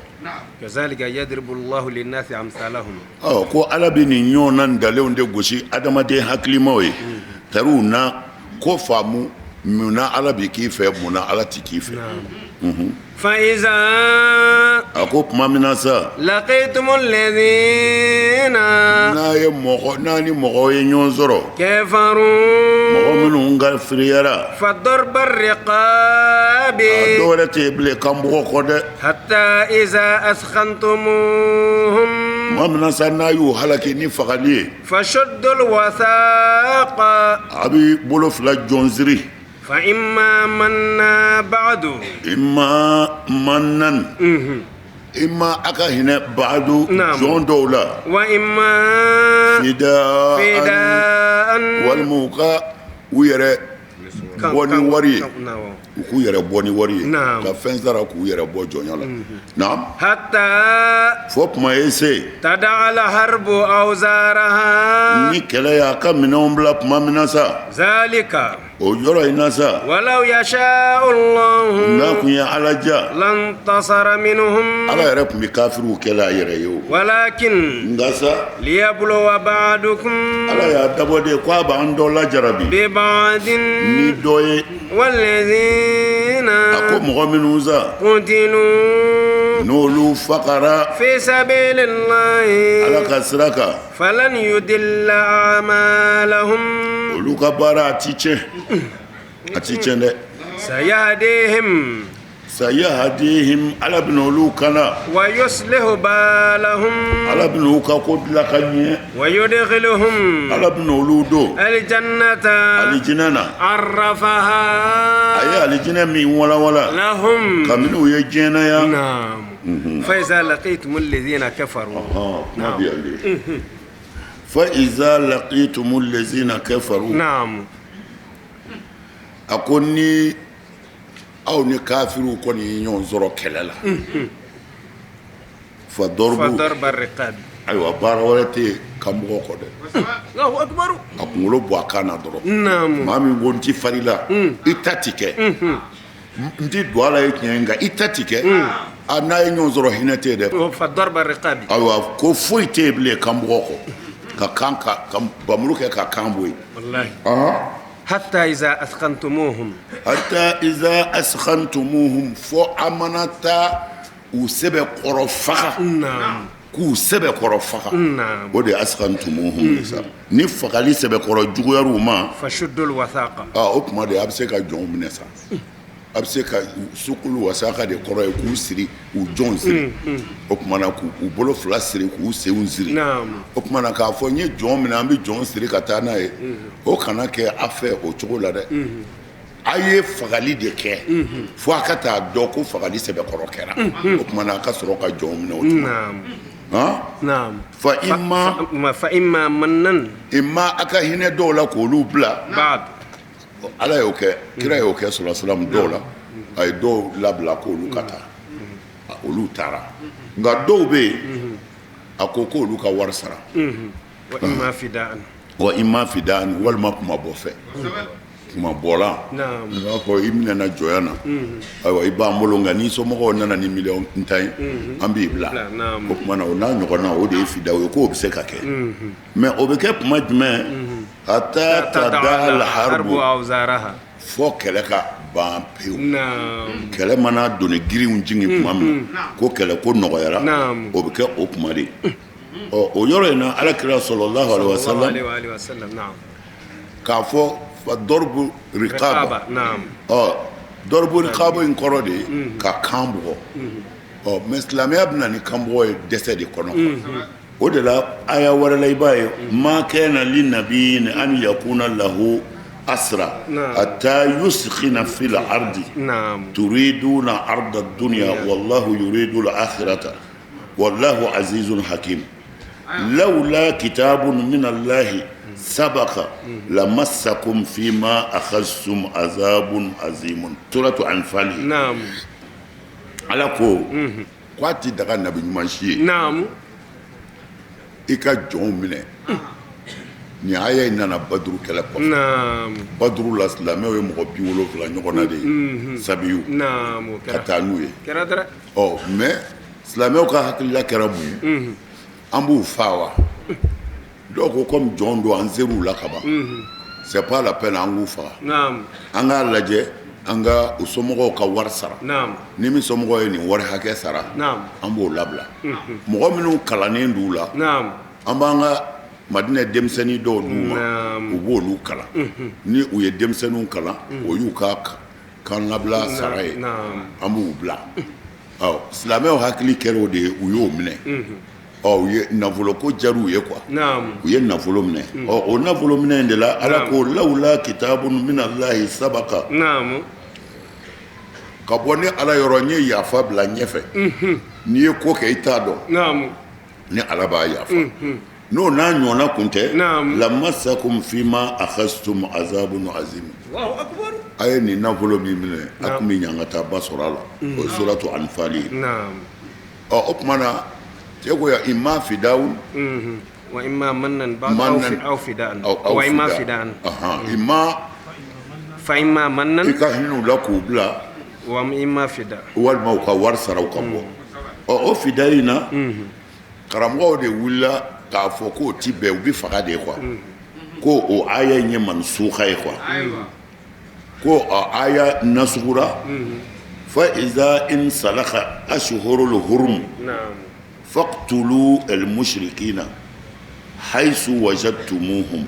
[SPEAKER 1] Kazalika yadribu Allahu linnasi amsalahum.
[SPEAKER 2] Ɔ, ko Ala bɛ nin ɲɔgɔnna ndalenw de gosi adamaden hakilimaw ye, tariw na ko faamu munna Ala bɛ k'i fɛ, munna Ala tɛ k'i fɛ.
[SPEAKER 1] Fa iza
[SPEAKER 2] A ko tuma min na sa,
[SPEAKER 1] laqitum alladhina
[SPEAKER 2] n'a ye mɔgɔ n'a ni mɔgɔw ye ɲɔgɔn sɔrɔ,
[SPEAKER 1] kafaru,
[SPEAKER 2] mɔgɔ minnu ka firiyara,
[SPEAKER 1] fadarba riqabi,
[SPEAKER 2] a dɔwɛrɛ tɛ yen bilen, kan bugɔ kɔ dɛ.
[SPEAKER 1] Hatta iza askhantumuhum,
[SPEAKER 2] Tuma min na sa, n'a y'u halaki ni fagali ye,
[SPEAKER 1] fashuddul wathaqa,
[SPEAKER 2] a bɛ bolo fila jɔnsiri.
[SPEAKER 1] Fa imma mannan ba'du
[SPEAKER 2] imma mannan imma a ka hinɛ ba'du jɔn dɔw la
[SPEAKER 1] wa imma
[SPEAKER 2] fidaan walima u ka u yɛrɛ bɔ ni wari ye u k'u yɛrɛ bɔ ni wari ye ka fɛn sara k'u yɛrɛ bɔ jɔnya la naam
[SPEAKER 1] hatta
[SPEAKER 2] fo tuma ye se
[SPEAKER 1] tada al harbu awzaraha
[SPEAKER 2] ni kɛlɛ y'a ka minɛnw bila tuma min na sa
[SPEAKER 1] zalika
[SPEAKER 2] o yɔrɔ in na sa
[SPEAKER 1] walaw yasha Allahu
[SPEAKER 2] n'a tun ye Ala diya
[SPEAKER 1] lantasara minhum
[SPEAKER 2] Ala yɛrɛ tun bɛ kafiriw kɛlɛ a yɛrɛ ye o
[SPEAKER 1] walakin
[SPEAKER 2] nka sa
[SPEAKER 1] liyabluwa ba'dukum
[SPEAKER 2] Ala y'a dabɔ de ko a b'an dɔ lajarabi
[SPEAKER 1] bi ba'din
[SPEAKER 2] ni dɔ ye
[SPEAKER 1] walazina
[SPEAKER 2] a ko mɔgɔ minnu sa
[SPEAKER 1] kutilu
[SPEAKER 2] n'olu fagara
[SPEAKER 1] fi sabilillahi
[SPEAKER 2] Ala ka sira kan
[SPEAKER 1] falan yudilla a'malahum
[SPEAKER 2] olu ka baara a ti tiɲɛ a ti tiɲɛ dɛ
[SPEAKER 1] sayahdihim
[SPEAKER 2] sayahdihim ala bɛna olu kana
[SPEAKER 1] wa yuslihu balahum
[SPEAKER 2] ala bɛna u ka ko dilan ka ɲɛ
[SPEAKER 1] wa yudkhiluhum
[SPEAKER 2] ala bɛna olu don
[SPEAKER 1] aljannata
[SPEAKER 2] alijinɛ na
[SPEAKER 1] arrafaha
[SPEAKER 2] a ye alijinɛ min walawala
[SPEAKER 1] lahum
[SPEAKER 2] kabini u ye diɲɛ na yan
[SPEAKER 1] naam Fa iza laqitum allazina kafaru
[SPEAKER 2] kuma bɛ yan de fa iza laqitum allazina kafaru
[SPEAKER 1] naam
[SPEAKER 2] a ko ni aw ni kafiriw kɔni ye ɲɔgɔn sɔrɔ kɛlɛ la fa
[SPEAKER 1] darba riqabi
[SPEAKER 2] ayiwa baara wɛrɛ tɛ yen kanbugɔ kɔ dɛ
[SPEAKER 1] Allahu akbar
[SPEAKER 2] a kunkolo bɔ a kan na dɔrɔn
[SPEAKER 1] naam
[SPEAKER 2] maa min ko n ti fari la i ta ti kɛ n ti don a la ye tiɲɛ nka i ta ti kɛ a n'a ye ɲɔgɔn sɔrɔ hinɛ tɛ yen dɛ
[SPEAKER 1] fa darba riqabi
[SPEAKER 2] ayiwa ko foyi tɛ yen bilen kanbugɔ kɔ ka kan ka bamuru kɛ ka kan bɔ yen
[SPEAKER 1] wallahi hatta iza askhantumuhum
[SPEAKER 2] hatta iza askhantumuhum fo a mana taa u sɛbɛkɔrɔ faga
[SPEAKER 1] naam
[SPEAKER 2] k'u sɛbɛkɔrɔ faga
[SPEAKER 1] naam
[SPEAKER 2] o de ye askhantumuhum ye sa ni fagali sɛbɛkɔrɔ juguyara u ma
[SPEAKER 1] fashuddul wathaqa
[SPEAKER 2] o tuma de a bɛ se ka jɔnw minɛ sa a bɛ se ka sukulu wasaka de kɔrɔ ye k'u siri u jɔnw siri o tuma na k'u bolo fila siri k'u senw siri
[SPEAKER 1] naam
[SPEAKER 2] o tuma na k'a fɔ n ye jɔn minɛ an bɛ jɔn siri ka taa n'a ye o kana kɛ a fɛ o cogo la dɛ a ye fagali de kɛ fo a ka taa dɔn ko fagali sɛbɛkɔrɔ kɛra o tuma na a ka sɔrɔ ka jɔnw minɛ o tuma
[SPEAKER 1] naam
[SPEAKER 2] han
[SPEAKER 1] naam
[SPEAKER 2] fa imma
[SPEAKER 1] fa imma mannan
[SPEAKER 2] imma a ka hinɛ dɔw la k'olu bila
[SPEAKER 1] ba'd
[SPEAKER 2] ala y'o kɛ kira y'o kɛ sɔrɔ salam dɔw la a ye dɔw labila k'olu ka taa olu taara nka dɔw bɛ yen a ko k'olu ka wari sara
[SPEAKER 1] wa imma fidaan
[SPEAKER 2] wa imma fidaan walima kuma bɔ fɛ kuma bɔla
[SPEAKER 1] naam
[SPEAKER 2] n b'a fɔ i minɛna jɔnya na ayiwa i b'an bolo nka n'i somɔgɔw nana ni miliyɔn tan ye an b'i bila
[SPEAKER 1] naam
[SPEAKER 2] o tuma na o n'a ɲɔgɔnna o de ye fidaw ye k'o bɛ se ka kɛ mais o bɛ kɛ tuma jumɛn hatta tada al harbu
[SPEAKER 1] awzaraha
[SPEAKER 2] fo kɛlɛ ka ban pewu
[SPEAKER 1] naam
[SPEAKER 2] kɛlɛ mana doni girinw jigin tuma min ko kɛlɛ ko nɔgɔyara
[SPEAKER 1] Naam.
[SPEAKER 2] o bɛ kɛ o tuma de ɔ o yɔrɔ in na ala kira sallallahu alaihi wasallam
[SPEAKER 1] alaihi wa sallam naam
[SPEAKER 2] k'a fɔ fa darbu riqaba
[SPEAKER 1] naam
[SPEAKER 2] ɔ darbu riqaba in kɔrɔ de ye ka kan bugɔ ɔ mais silamɛya bɛ na ni kan bugɔ ye dɛsɛ de kɔnɔ o de la aya wɛrɛ la i b'a ye ma kana li nabiyin an yakuna lahu asra
[SPEAKER 1] Naam.
[SPEAKER 2] hatta yuskhina fil ardi
[SPEAKER 1] naam
[SPEAKER 2] turiduna arda dunya wallahu yuridu al-akhirata wallahu azizun hakim lawla kitabun min allahi sabaka lamassakum fima akhadhtum azabun azimun suratu anfal
[SPEAKER 1] naam
[SPEAKER 2] ala ko k'a ti daga nabi ɲuman si ye
[SPEAKER 1] naam
[SPEAKER 2] i ka jɔnw minɛ nin aya in nana baduru kɛlɛ kɔfɛ
[SPEAKER 1] naam
[SPEAKER 2] baduru la silamɛw ye mɔgɔ 70 ɲɔgɔnna de ye sabiyu
[SPEAKER 1] naam o
[SPEAKER 2] ka
[SPEAKER 1] kɛra
[SPEAKER 2] taa n'u ye
[SPEAKER 1] kɛra dɛrɛ
[SPEAKER 2] ɔ mais silamɛw ka hakilila kɛra mun ye an b'u faa wa dɔw ko comme jɔn don an ser'u la ka ban c'est pas la peine an k'u faga
[SPEAKER 1] naam
[SPEAKER 2] an k'a lajɛ an ka u somɔgɔw ka wari sara
[SPEAKER 1] naam
[SPEAKER 2] ni min somɔgɔw ye nin wari hakɛ sara
[SPEAKER 1] naam
[SPEAKER 2] an b'o labila mɔgɔ minnu kalannen d'u la
[SPEAKER 1] naam
[SPEAKER 2] an b'an ka madinɛ denmisɛnnin dɔw d'u ma
[SPEAKER 1] Naam.
[SPEAKER 2] u b'olu kalan ni u ye denmisɛnninw kalan o y'u ka kan labila sara ye
[SPEAKER 1] naam
[SPEAKER 2] an b'u bila ɔ silamɛw hakili kɛra o de ye u y'o minɛ Ɔ, u ye nafolo ko diyar'u ye quoi, u ye nafolo minɛ. Ɔ, o nafolo minɛ in de la, Ala ko lawula kitabun minallahi sabaka, ka bɔ ne Ala yɔrɔ, n ye yafa bila ɲɛfɛ. N'i ye ko kɛ, i t'a dɔn, ni Ala b'a yafa. N'o n'a ɲɔgɔnna kun tɛ, lamasakum fima akhastum azabun azim. A ye nin nafolo min minɛ, a tun bɛ ɲangata ba sɔrɔ a la. O ye suratu Anfali ye. Ɔ, o tuma na, cɛ ko ya imma fidawun
[SPEAKER 1] wa imma mannan aw fidaan wa imma fidaan.
[SPEAKER 2] Imma
[SPEAKER 1] fa imma mannan,
[SPEAKER 2] i ka hinɛ u la k'u bila,
[SPEAKER 1] wa imma fida,
[SPEAKER 2] walima u ka wari sara, u ka bɔ. Ɔ, o fida in na, karamɔgɔw de wulila k'a fɔ k'o ti bɛn, u bɛ faga de quoi, ko o aya in ye mansuka ye quoi, ko aya nasugura fa iza insalaka ashhurul hurum faqtulu al mushrikina haythu wajadtumuhum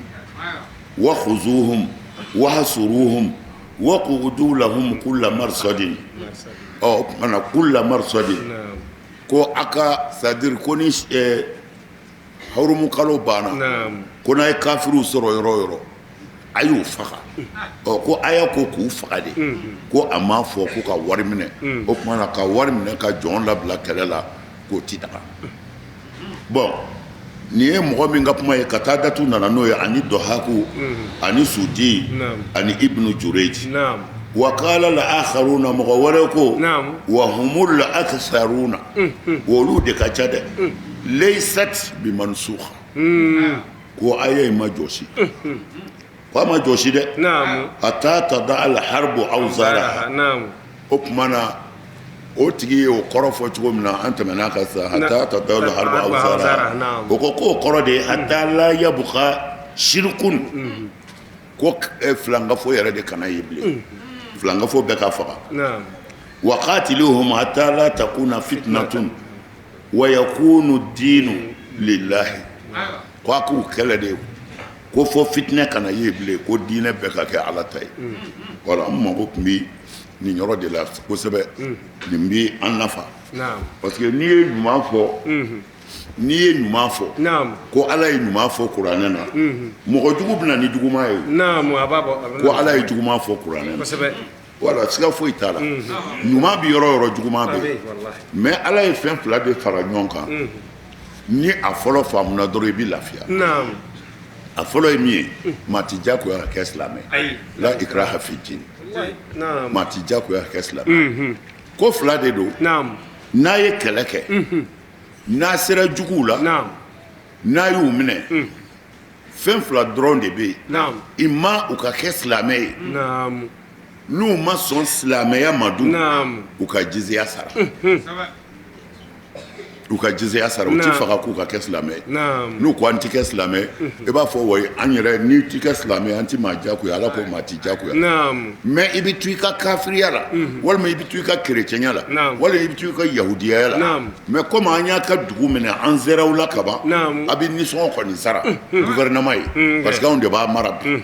[SPEAKER 2] wa khuzuhum wa hasuruhum wa qu'udu lahum kulla marsadin. Ɔ, mana kulla marsadin, ko a ka, c'est à dire ko ni hurumu kalo banna, ko n'a ye kafiriw sɔrɔ yɔrɔ o yɔrɔ, a y'u faga. Ɔ, ko aya ko k'u faga de, ko a m'a fɔ ko ka wari minɛ. O tuma na, ka wari minɛ ka jɔn labila kɛlɛ la, k'o ti daga. Bon, nin ye mɔgɔ min ka kuma ye, ka taa datu nana n'o ye, ani Dɔhaku ani Sudi ani Ibnu Jureji. Wa qala al akharuna, mɔgɔ wɛrɛ ko, wa humul aktharuna, olu de ka ca dɛ, laysat bi mansukha, ko aya in ma jɔsi, ko a ma jɔsi dɛ, hatta tada al harbu awzaraha. O tuma na, o tigi ye o kɔrɔ fɔ cogo min na, an tɛmɛna ka sa, hatta tada al harbu awzaraha, o ko k'o kɔrɔ de ye hatta la yabqa shirkun, ko filankafo yɛrɛ de kana ye bilen, filankafo bɛɛ ka faga. Wa qatiluhum hatta la takuna fitnatun wa yakunu dinu lillahi, ko a k'u kɛlɛ de, ko fo fitinɛ kana ye bilen, ko diinɛ bɛɛ ka kɛ Ala ta ye. Wala, an mago tun bɛ nin yɔrɔ de la kosɛbɛ. Nin bɛ an nafa, parce que n'i ye ɲuman fɔ, n'i ye ɲuman fɔ ko Ala ye ɲuman fɔ kuranɛ na, mɔgɔ jugu bɛ na ni juguman ye ko Ala ye juguman fɔ kuranɛ na. Wala, siga foyi t'a la, ɲuman bɛ yɔrɔ o yɔrɔ, juguman bɛ yen. Mais Ala ye fɛn fila de fara ɲɔgɔn kan. Ni a fɔlɔ faamuna dɔrɔn, i bɛ lafiya. A fɔlɔ ye min ye, maa tɛ diyagoya ka kɛ silamɛ. La ikraha fi din, maa tɛ diyagoya ka kɛ silamɛ. Ko fila de don. N'a ye kɛlɛ kɛ, n'a sera juguw la, n'a y'u minɛ, fɛn fila dɔrɔn de bɛ yen: i ma u ka kɛ silamɛ ye, n'u ma sɔn silamɛya ma dun, u ka jiziya sara, u ka jiziya sara. U ti faga k'u ka kɛ silamɛ ye. N'u ko an ti kɛ silamɛ, i b'a fɔ wa an yɛrɛ, n'i ti kɛ silamɛ, an ti maa diyagoya. Ala ko maa ti diyagoya. Mais i bɛ to i ka kafiriya la, walima i bɛ to i ka kerecɛnya la, walima i bɛ to i ka yahudiyaya la. Mais comme an y'a ka dugu minɛ, an sera u la kaban, a bɛ nisɔngɔ kɔni sara gouvernement ye, parce que anw de b'a mara bi.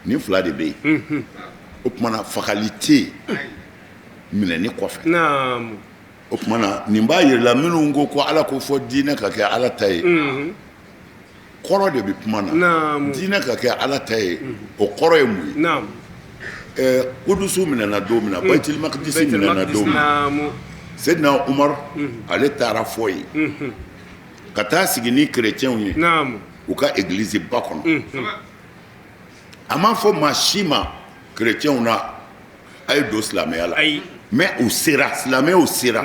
[SPEAKER 2] Nin fila de bɛ yen. O tuma na, fagali tɛ yen minɛni kɔfɛ. O tuma na, nin b'a jira la, minnu ko ko Ala ko fɔ diinɛ ka kɛ Ala ta ye, kɔrɔ de bɛ kuma na. Diinɛ ka kɛ Ala ta ye, o kɔrɔ ye mun ye? Kudusu minɛna don min na, Bayitul Makidisi minɛna don min na, Seydina Umaru, ale taara fɔ yen ka taa sigi ni kerecɛnw ye u ka église ba kɔnɔ. A m'a fɔ maa si ma kerecɛnw na a ye don silamɛya la, mais u sera, silamɛw sera,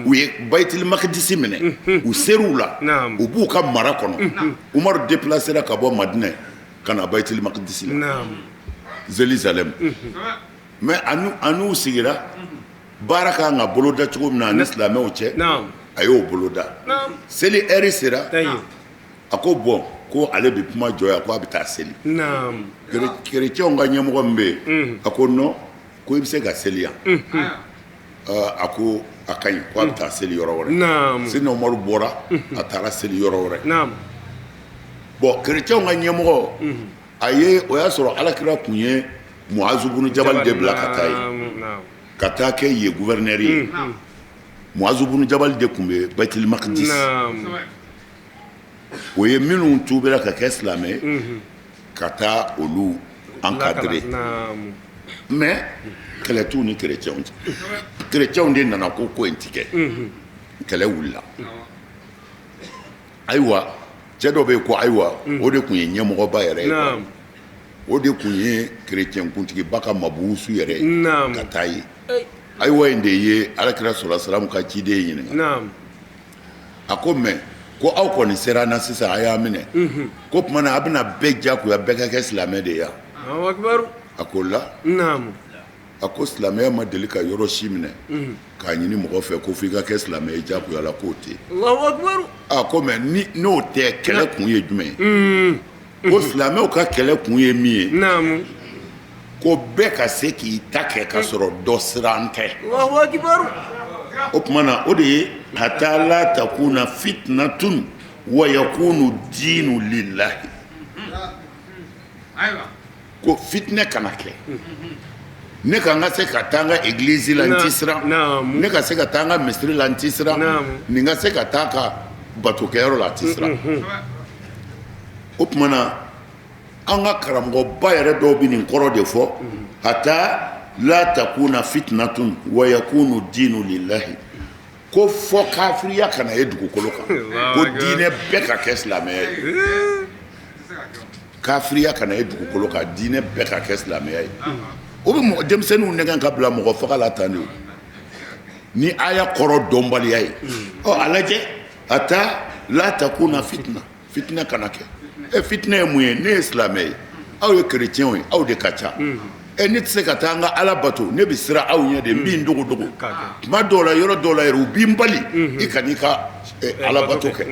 [SPEAKER 2] u ye Bayitul Makidisi minɛ, u ser'u la, u b'u ka mara kɔnɔ. Umaru déplacera ka bɔ Madinɛ ka na Bayitul Makidisi la, Jérusalem. Mais a n'u sigira, baara ka kan ka boloda cogo min na ani silamɛw cɛ, a y'o boloda. Seli heure sera, a ko bon, ko ale bɛ kuma jɔ yan, ko a bɛ taa seli. Kerecɛnw ka ɲɛmɔgɔ min bɛ yen, a ko non, ko i bɛ se ka seli yan. A ko a ka ɲi, ko a bɛ taa seli yɔrɔ wɛrɛ. Seydina Umaru bɔra, a taara seli yɔrɔ wɛrɛ. Bon, kerecɛnw ka ɲɛmɔgɔ, a ye o y'a sɔrɔ Alakira tun ye Muazu bunu Jabali de bila ka taa yen, ka taa kɛ yen gouverneur ye. Muazu bunu Jabali de tun bɛ Baitul Maqdis o ye minnu tuubira ka kɛ silamɛ ka taa olu encadrer, mais kɛlɛ t'u ni chrétiens cɛ, chrétiens de nana ko ko in ti kɛ, kɛlɛ wulila ayiwa cɛ dɔ bɛ yen ko ayiwa o de tun ye ɲɛmɔgɔba yɛrɛ ye o de tun ye chrétien kuntigiba ka mabuusu yɛrɛ ye ka taa ye ayiwa in de ye alakira sɔla salamu ka ciden ɲininka a ko mais ko aw kɔni sera an na sisan a y'a minɛ ko tuma na a bɛna bɛɛ jagoya bɛɛ ka kɛ silamɛ de ye a ko la a ko silamɛya ma deli ka yɔrɔ si minɛ k'a ɲini mɔgɔ fɛ ko f'i ka kɛ silamɛ ye jagoya la k'o tɛ a ko mais ni n'o tɛ kɛlɛ kun ye jumɛn ye ko silamɛw ka kɛlɛ kun ye min ye ko bɛɛ ka se k'i ta kɛ ka sɔrɔ dɔ siran tɛ o tuma na o de ye hata la takuna fitnatun wa yakunu dinu lillahi ko fitinɛ kana kɛ ne ka n ka se ka taa n ka église la n ti siran ne ka se ka taa n ka misiri la n ti siran nin ka se ka taa ka batokɛyɔrɔ la a ti siran o tuma na an ka karamɔgɔba yɛrɛ dɔw bɛ nin kɔrɔ de fɔ hata la takuna fitnatun wa yakunu dinu lillahi ko fɔ kafiriya kana ye dugukolo kan ko diinɛ bɛɛ ka kɛ silamɛya ye kafiriya kana ye dugukolo kan diinɛ bɛɛ ka kɛ silamɛya ye o bɛ mɔgɔ denmisɛnninw nɛgɛn ka bila mɔgɔ faga la tan de ni aya kɔrɔ dɔnbaliya ye ɔ a lajɛ hata la takuna fitna fitinɛ kana kɛ ɛ fitinɛ ye mun ye ne ye silamɛ ye aw ye kerecɛnw ye aw de ka ca ɛ ne tɛ se ka taa n ka ala bato ne bɛ siran aw ɲɛ de n bɛ n dogo dogo tuma dɔw la yɔrɔ dɔw la yɛrɛ u b'i bali i kan'i ka ala bato kɛ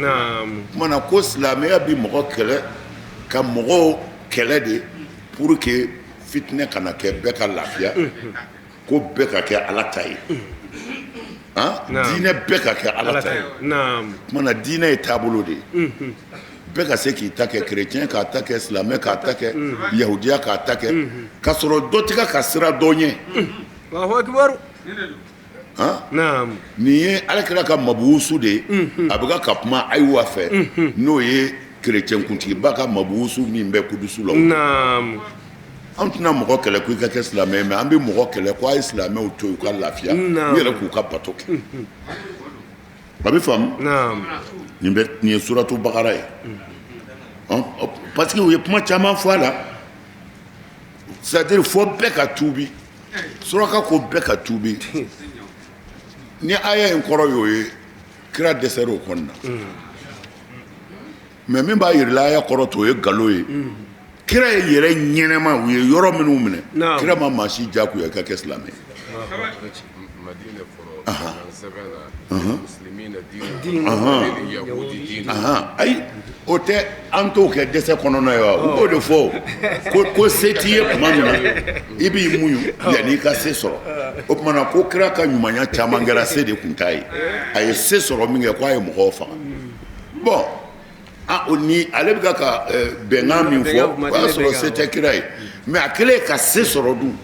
[SPEAKER 2] tuma na ko silamɛya bɛ mɔgɔ kɛlɛ ka mɔgɔw kɛlɛ de pour que fitinɛ kana kɛ bɛɛ ka lafiya ko bɛɛ ka kɛ ala ta ye diinɛ bɛɛ ka kɛ ala ta ye tuma na diinɛ ye taabolo de ye bɛɛ ka se k'i ta kɛ kerecɛn k'a ta kɛ silamɛ k'a ta kɛ yahudiya k'a ta kɛ ka sɔrɔ dɔ tɛ ka siran dɔ ɲɛ nin ye alakira ka mabuusu de ye a bɛ ka kuma ayiwa fɛ n'o ye kerecɛn kuntigiba ka mabuusu min bɛ kudusu la an tɛna mɔgɔ kɛlɛ ko i ka kɛ silamɛ ye mais an bɛ mɔgɔ kɛlɛ ko a ye silamɛw to u ka lafiya u yɛrɛ k'u ka bato kɛ a bɛ faamu nin bɛ nin ye suratu bakara ye parce que u ye kuma caman fɔ a la c'est à dire fo bɛɛ ka tuubi suraka ko bɛɛ ka tuubi ni aya in kɔrɔ y'o ye kira dɛsɛra o kɔnɔna mais min b'a yir'i la aya kɔrɔ t'o ye nkalon ye kira ye yɛrɛ ɲɛnama u ye yɔrɔ minnu minɛ kira ma maa si jagoya ka kɛ silamɛ ye ayi o tɛ an t'o kɛ dɛsɛ kɔnɔna ye wa u b'o de fɔ ko se t'i ye tuma min na i b'i muɲu yanni i ka se sɔrɔ o tuma na ko kira ka ɲumanya caman kɛra se de tun t'a ye a ye se sɔrɔ min kɛ k'a ye mɔgɔw faga bon o ni ale bɛ ka bɛnkan min fɔ o y'a sɔrɔ se tɛ kira ye mais a kɛlen ka se sɔrɔ dun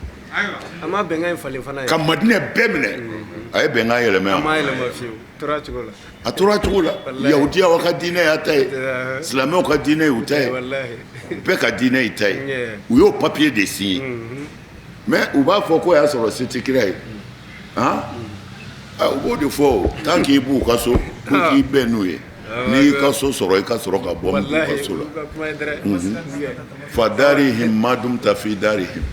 [SPEAKER 1] a ma bɛnkan in falen fana
[SPEAKER 2] ka madinɛ bɛɛ minɛ a ye bɛnkan yɛlɛma a tora cogo la yahudiyaw ka diinɛ y'a ta ye silamɛw ka diinɛ y'u ta ye bɛɛ ka diinɛ y'i ta ye u y'o papier de signé mais u b'a fɔ k'o y'a sɔrɔ se tɛ kira ye u b'o de fɔ tant qu'i b'u ka so ko k'i bɛn n'u ye n'i y'i ka so sɔrɔ i ka sɔrɔ ka bɔ mɔgɔw ka so la fadarihim ma dumta fi darihim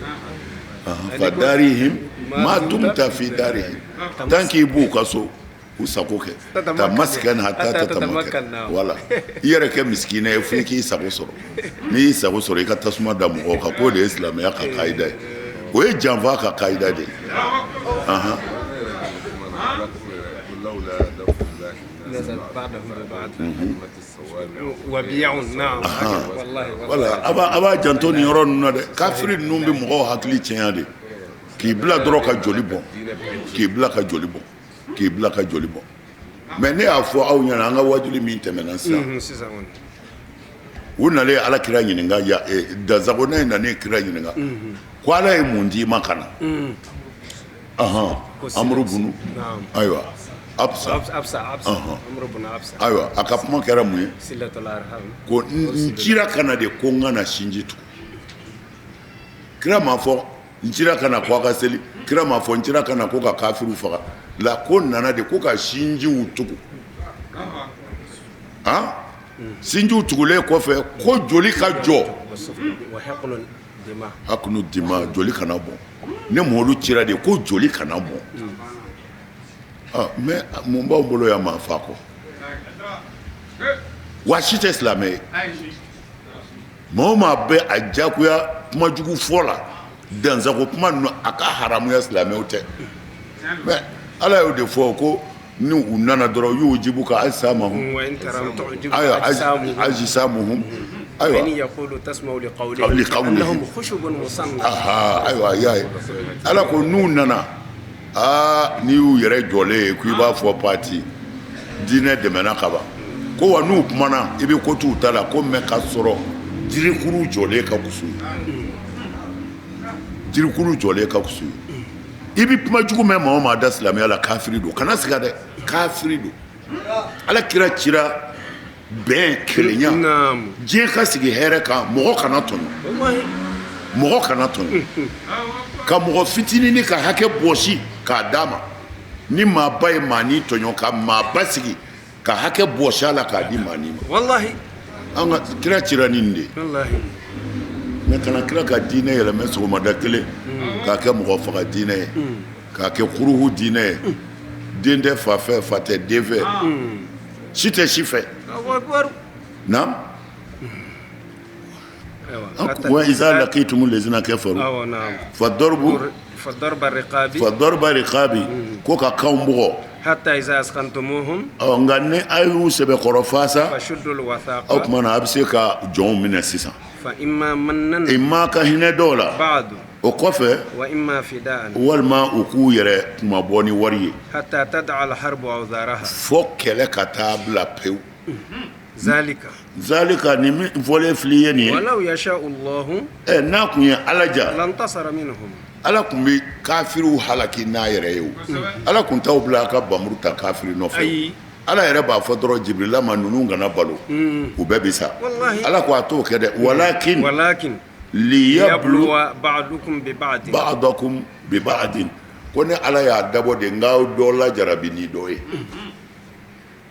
[SPEAKER 2] fadarihim ma dumta fi darihim tant qu'i b'u ka so u sago kɛ tamaskan hata tatamakan voilà i yɛrɛ kɛ misikinɛ ye fo i k'i sago sɔrɔ n'i y'i sago sɔrɔ i ka tasuma da mɔgɔw kan k'o de ye silamɛya ka kayida ye o ye janfa ka kayida de ye voilà a b'a janto nin yɔrɔ ninnu na dɛ kafiri ninnu bɛ mɔgɔw hakili tiɲɛ de k'i bila dɔrɔn ka joli bɔn k'i bila ka joli bɔn k'i bila ka joli bɔn mais ne y'a fɔ aw ɲɛna an ka wajuli min tɛmɛna sisan u nalen ala kira ɲininka dansagonɛ in nalen kira ɲininka ko ala ye mun d'i ma ka na amuru bunu ayiwa. Absa ayiwa a ka kuma kɛra mun ye ko n cira ka na de ko n ka na sinji tugu kira m'a fɔ n cira ka na ko a ka seli kira m'a fɔ n cira ka na ko ka kafiriw faga la ko n nana de ko ka sinjiw tugu han sinjiw tugulen kɔfɛ ko joli ka jɔ hakunu dima joli kana bɔn ne Mamadu cira de ko joli kana bɔn mais mun b'aw bolo yan maa fa kɔ wa si tɛ silamɛ ye maa o maa bɛ a jagoya kuma jugu fɔ la dansago kuma ninnu a ka haramuya silamɛw tɛ mais ala y'o de fɔ ko ni u nana dɔrɔn yujibuka ajisamuhum ayiwa ajisamuhum ayiwa ayiwa y'a ye ala ko n'u nana aa n'i y'u yɛrɛ jɔlen ye ko i b'a fɔ pati diinɛ dɛmɛna kaban ko wa n'u kumana i bɛ ko t'u ta la ko mais k'a sɔrɔ jirikuru jɔlen ka kusu ye jirikuru jɔlen ka kusu ye i bɛ kuma jugu mɛn maa o maa da silamɛya la kafiri don kana siga dɛ kafiri don ala kira cira bɛn kelenya diɲɛ ka sigi hɛrɛ kan mɔgɔ kana tɔɲɔ mɔgɔ kana tɔɲɔ ka mɔgɔ fitinin ka hakɛ bɔsi k'a d'a ma ni maaba ye maanin tɔɲɔ ka maaba sigi ka hakɛ bɔsi a la k'a di maanin ma
[SPEAKER 1] walahi
[SPEAKER 2] an ka kira cira ni nin de ye mais kana kira ka diinɛ yɛlɛmɛ sɔgɔmada kelen k'a kɛ mɔgɔ faga diinɛ ye k'a kɛ kuruhu diinɛ ye den tɛ fa fɛ fa tɛ den fɛ si tɛ si fɛ naam wa iza laqitum lezina kafaru fa darbu fa darba riqabi ko ka kanw bugɔ
[SPEAKER 1] hatta iza askantumuhum
[SPEAKER 2] ɔ nka ni a y'u sɛbɛkɔrɔ fa sa o tuma na a bɛ se ka jɔnw minɛ sisan
[SPEAKER 1] fa imma mannan
[SPEAKER 2] imma ka hinɛ dɔw la
[SPEAKER 1] ba'du
[SPEAKER 2] o kɔfɛ
[SPEAKER 1] wa imma fida'an
[SPEAKER 2] walima u k'u yɛrɛ kunmabɔ ni wari ye
[SPEAKER 1] hatta tad'a al-harbu awzaraha
[SPEAKER 2] fo kɛlɛ ka taa bila pewu
[SPEAKER 1] zalika
[SPEAKER 2] zalika nin min fɔlen filɛ ye nin ye
[SPEAKER 1] walaw yasha'u Allahu
[SPEAKER 2] ɛ n'a tun ye Ala ja
[SPEAKER 1] lantasara minhum
[SPEAKER 2] Ala tun bɛ kafiriw halaki n'a yɛrɛ ye o Ala tun t'aw bila a ka bamuru ta kafiri nɔfɛ
[SPEAKER 1] ayi
[SPEAKER 2] Ala yɛrɛ b'a fɔ dɔrɔn Jibirila ma ninnu kana balo u bɛɛ bɛ sa Ala ko a t'o kɛ dɛ walakin
[SPEAKER 1] walakin
[SPEAKER 2] liyabluwa
[SPEAKER 1] ba'dukum bi ba'din
[SPEAKER 2] ba'dakum bi ba'din ko ne Ala y'a dabɔ de n k'aw dɔ lajarabi ni dɔ ye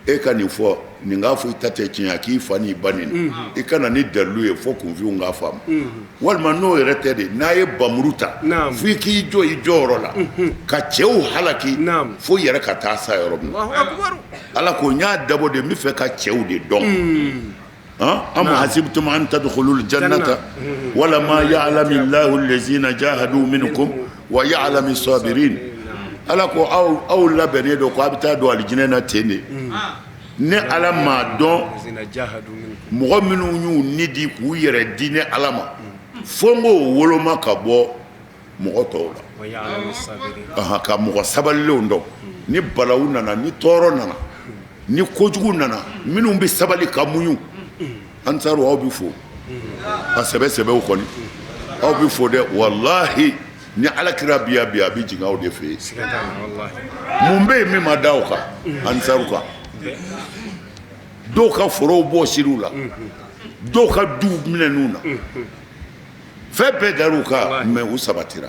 [SPEAKER 2] e ka nin fɔ nin k'a fɔ i ta tɛ tiɲɛ k'i fa n'i ba neni i ka na ni dalilu ye fo kunfinw k'a faamu walima n'o yɛrɛ tɛ de n'a ye bamuru ta fo i k'i jɔ i jɔyɔrɔ la ka cɛw halaki fo yɛrɛ ka taa sa yɔrɔ min Ala ko n y'a dabɔ de n bɛ fɛ ka cɛw de dɔn am hasibtum an tadkhulul jannata walamma ya'lami Allahu allazina jahadu minkum wa ya'lami sabirin ala ko aw labɛnnen don ko a bɛ taa don alijinɛ na ten de ne ala m'a dɔn mɔgɔ minnu y'u ni di k'u yɛrɛ di ne ala ma fo n k'o woloma ka bɔ mɔgɔ tɔw la ka mɔgɔ sabalilenw dɔn ni balawu nana ni tɔɔrɔ nana ni kojugu nana minnu bɛ sabali ka muɲu ansaru aw bɛ fo a sɛbɛ sɛbɛw kɔni aw bɛ fo dɛ walahi ni ala kira bi yan bi a bɛ jigin aw de fɛ yen mun bɛ yen min ma da aw kan ansaru kan dɔw ka forow bɔsir'u la dɔw ka duw minɛn'u na fɛn bɛɛ dar'u kan mais u sabatira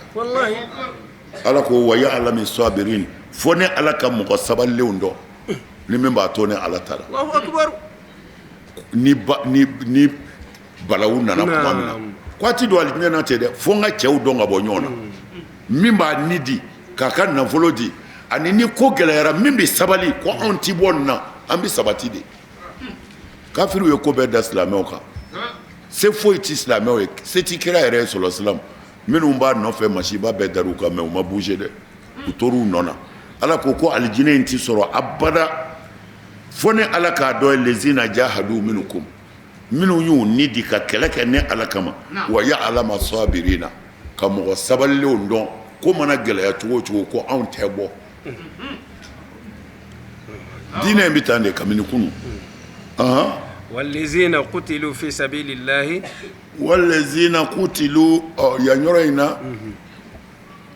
[SPEAKER 2] ala ko wa ya'lami sabirin fo ne ala ka mɔgɔ sabalilenw dɔn ni min b'a to ne ala ta la ni ni balawu nana tuma min na ko a ti don alijinɛ na ten dɛ fo n ka cɛw dɔn ka bɔ ɲɔgɔn na min b'a ni di k'a ka nafolo di ani ni ko gɛlɛyara min bɛ sabali ko anw ti bɔ nin na an bɛ sabati de kafiriw ye ko bɛɛ da silamɛw kan se foyi ti silamɛw ye se ti kira yɛrɛ ye sɔlɔ silam minnu b'a nɔfɛ masiba bɛɛ dar'u kan mais u ma bouger dɛ u tor'u nɔ na ala ko ko alijinɛ in ti sɔrɔ abada fo ne ala k'a dɔn lezina jahadu minkum minnu y'u ni di ka kɛlɛ kɛ ne ala kama wa ya'lama sabirina ka mɔgɔ sabalilenw dɔn ko mana gɛlɛya cogo o cogo ko anw tɛ bɔ diinɛ in bɛ tan de kabini kunun
[SPEAKER 1] walezina kutilu fi sabilillahi
[SPEAKER 2] walezina kutilu yan yɔrɔ in na.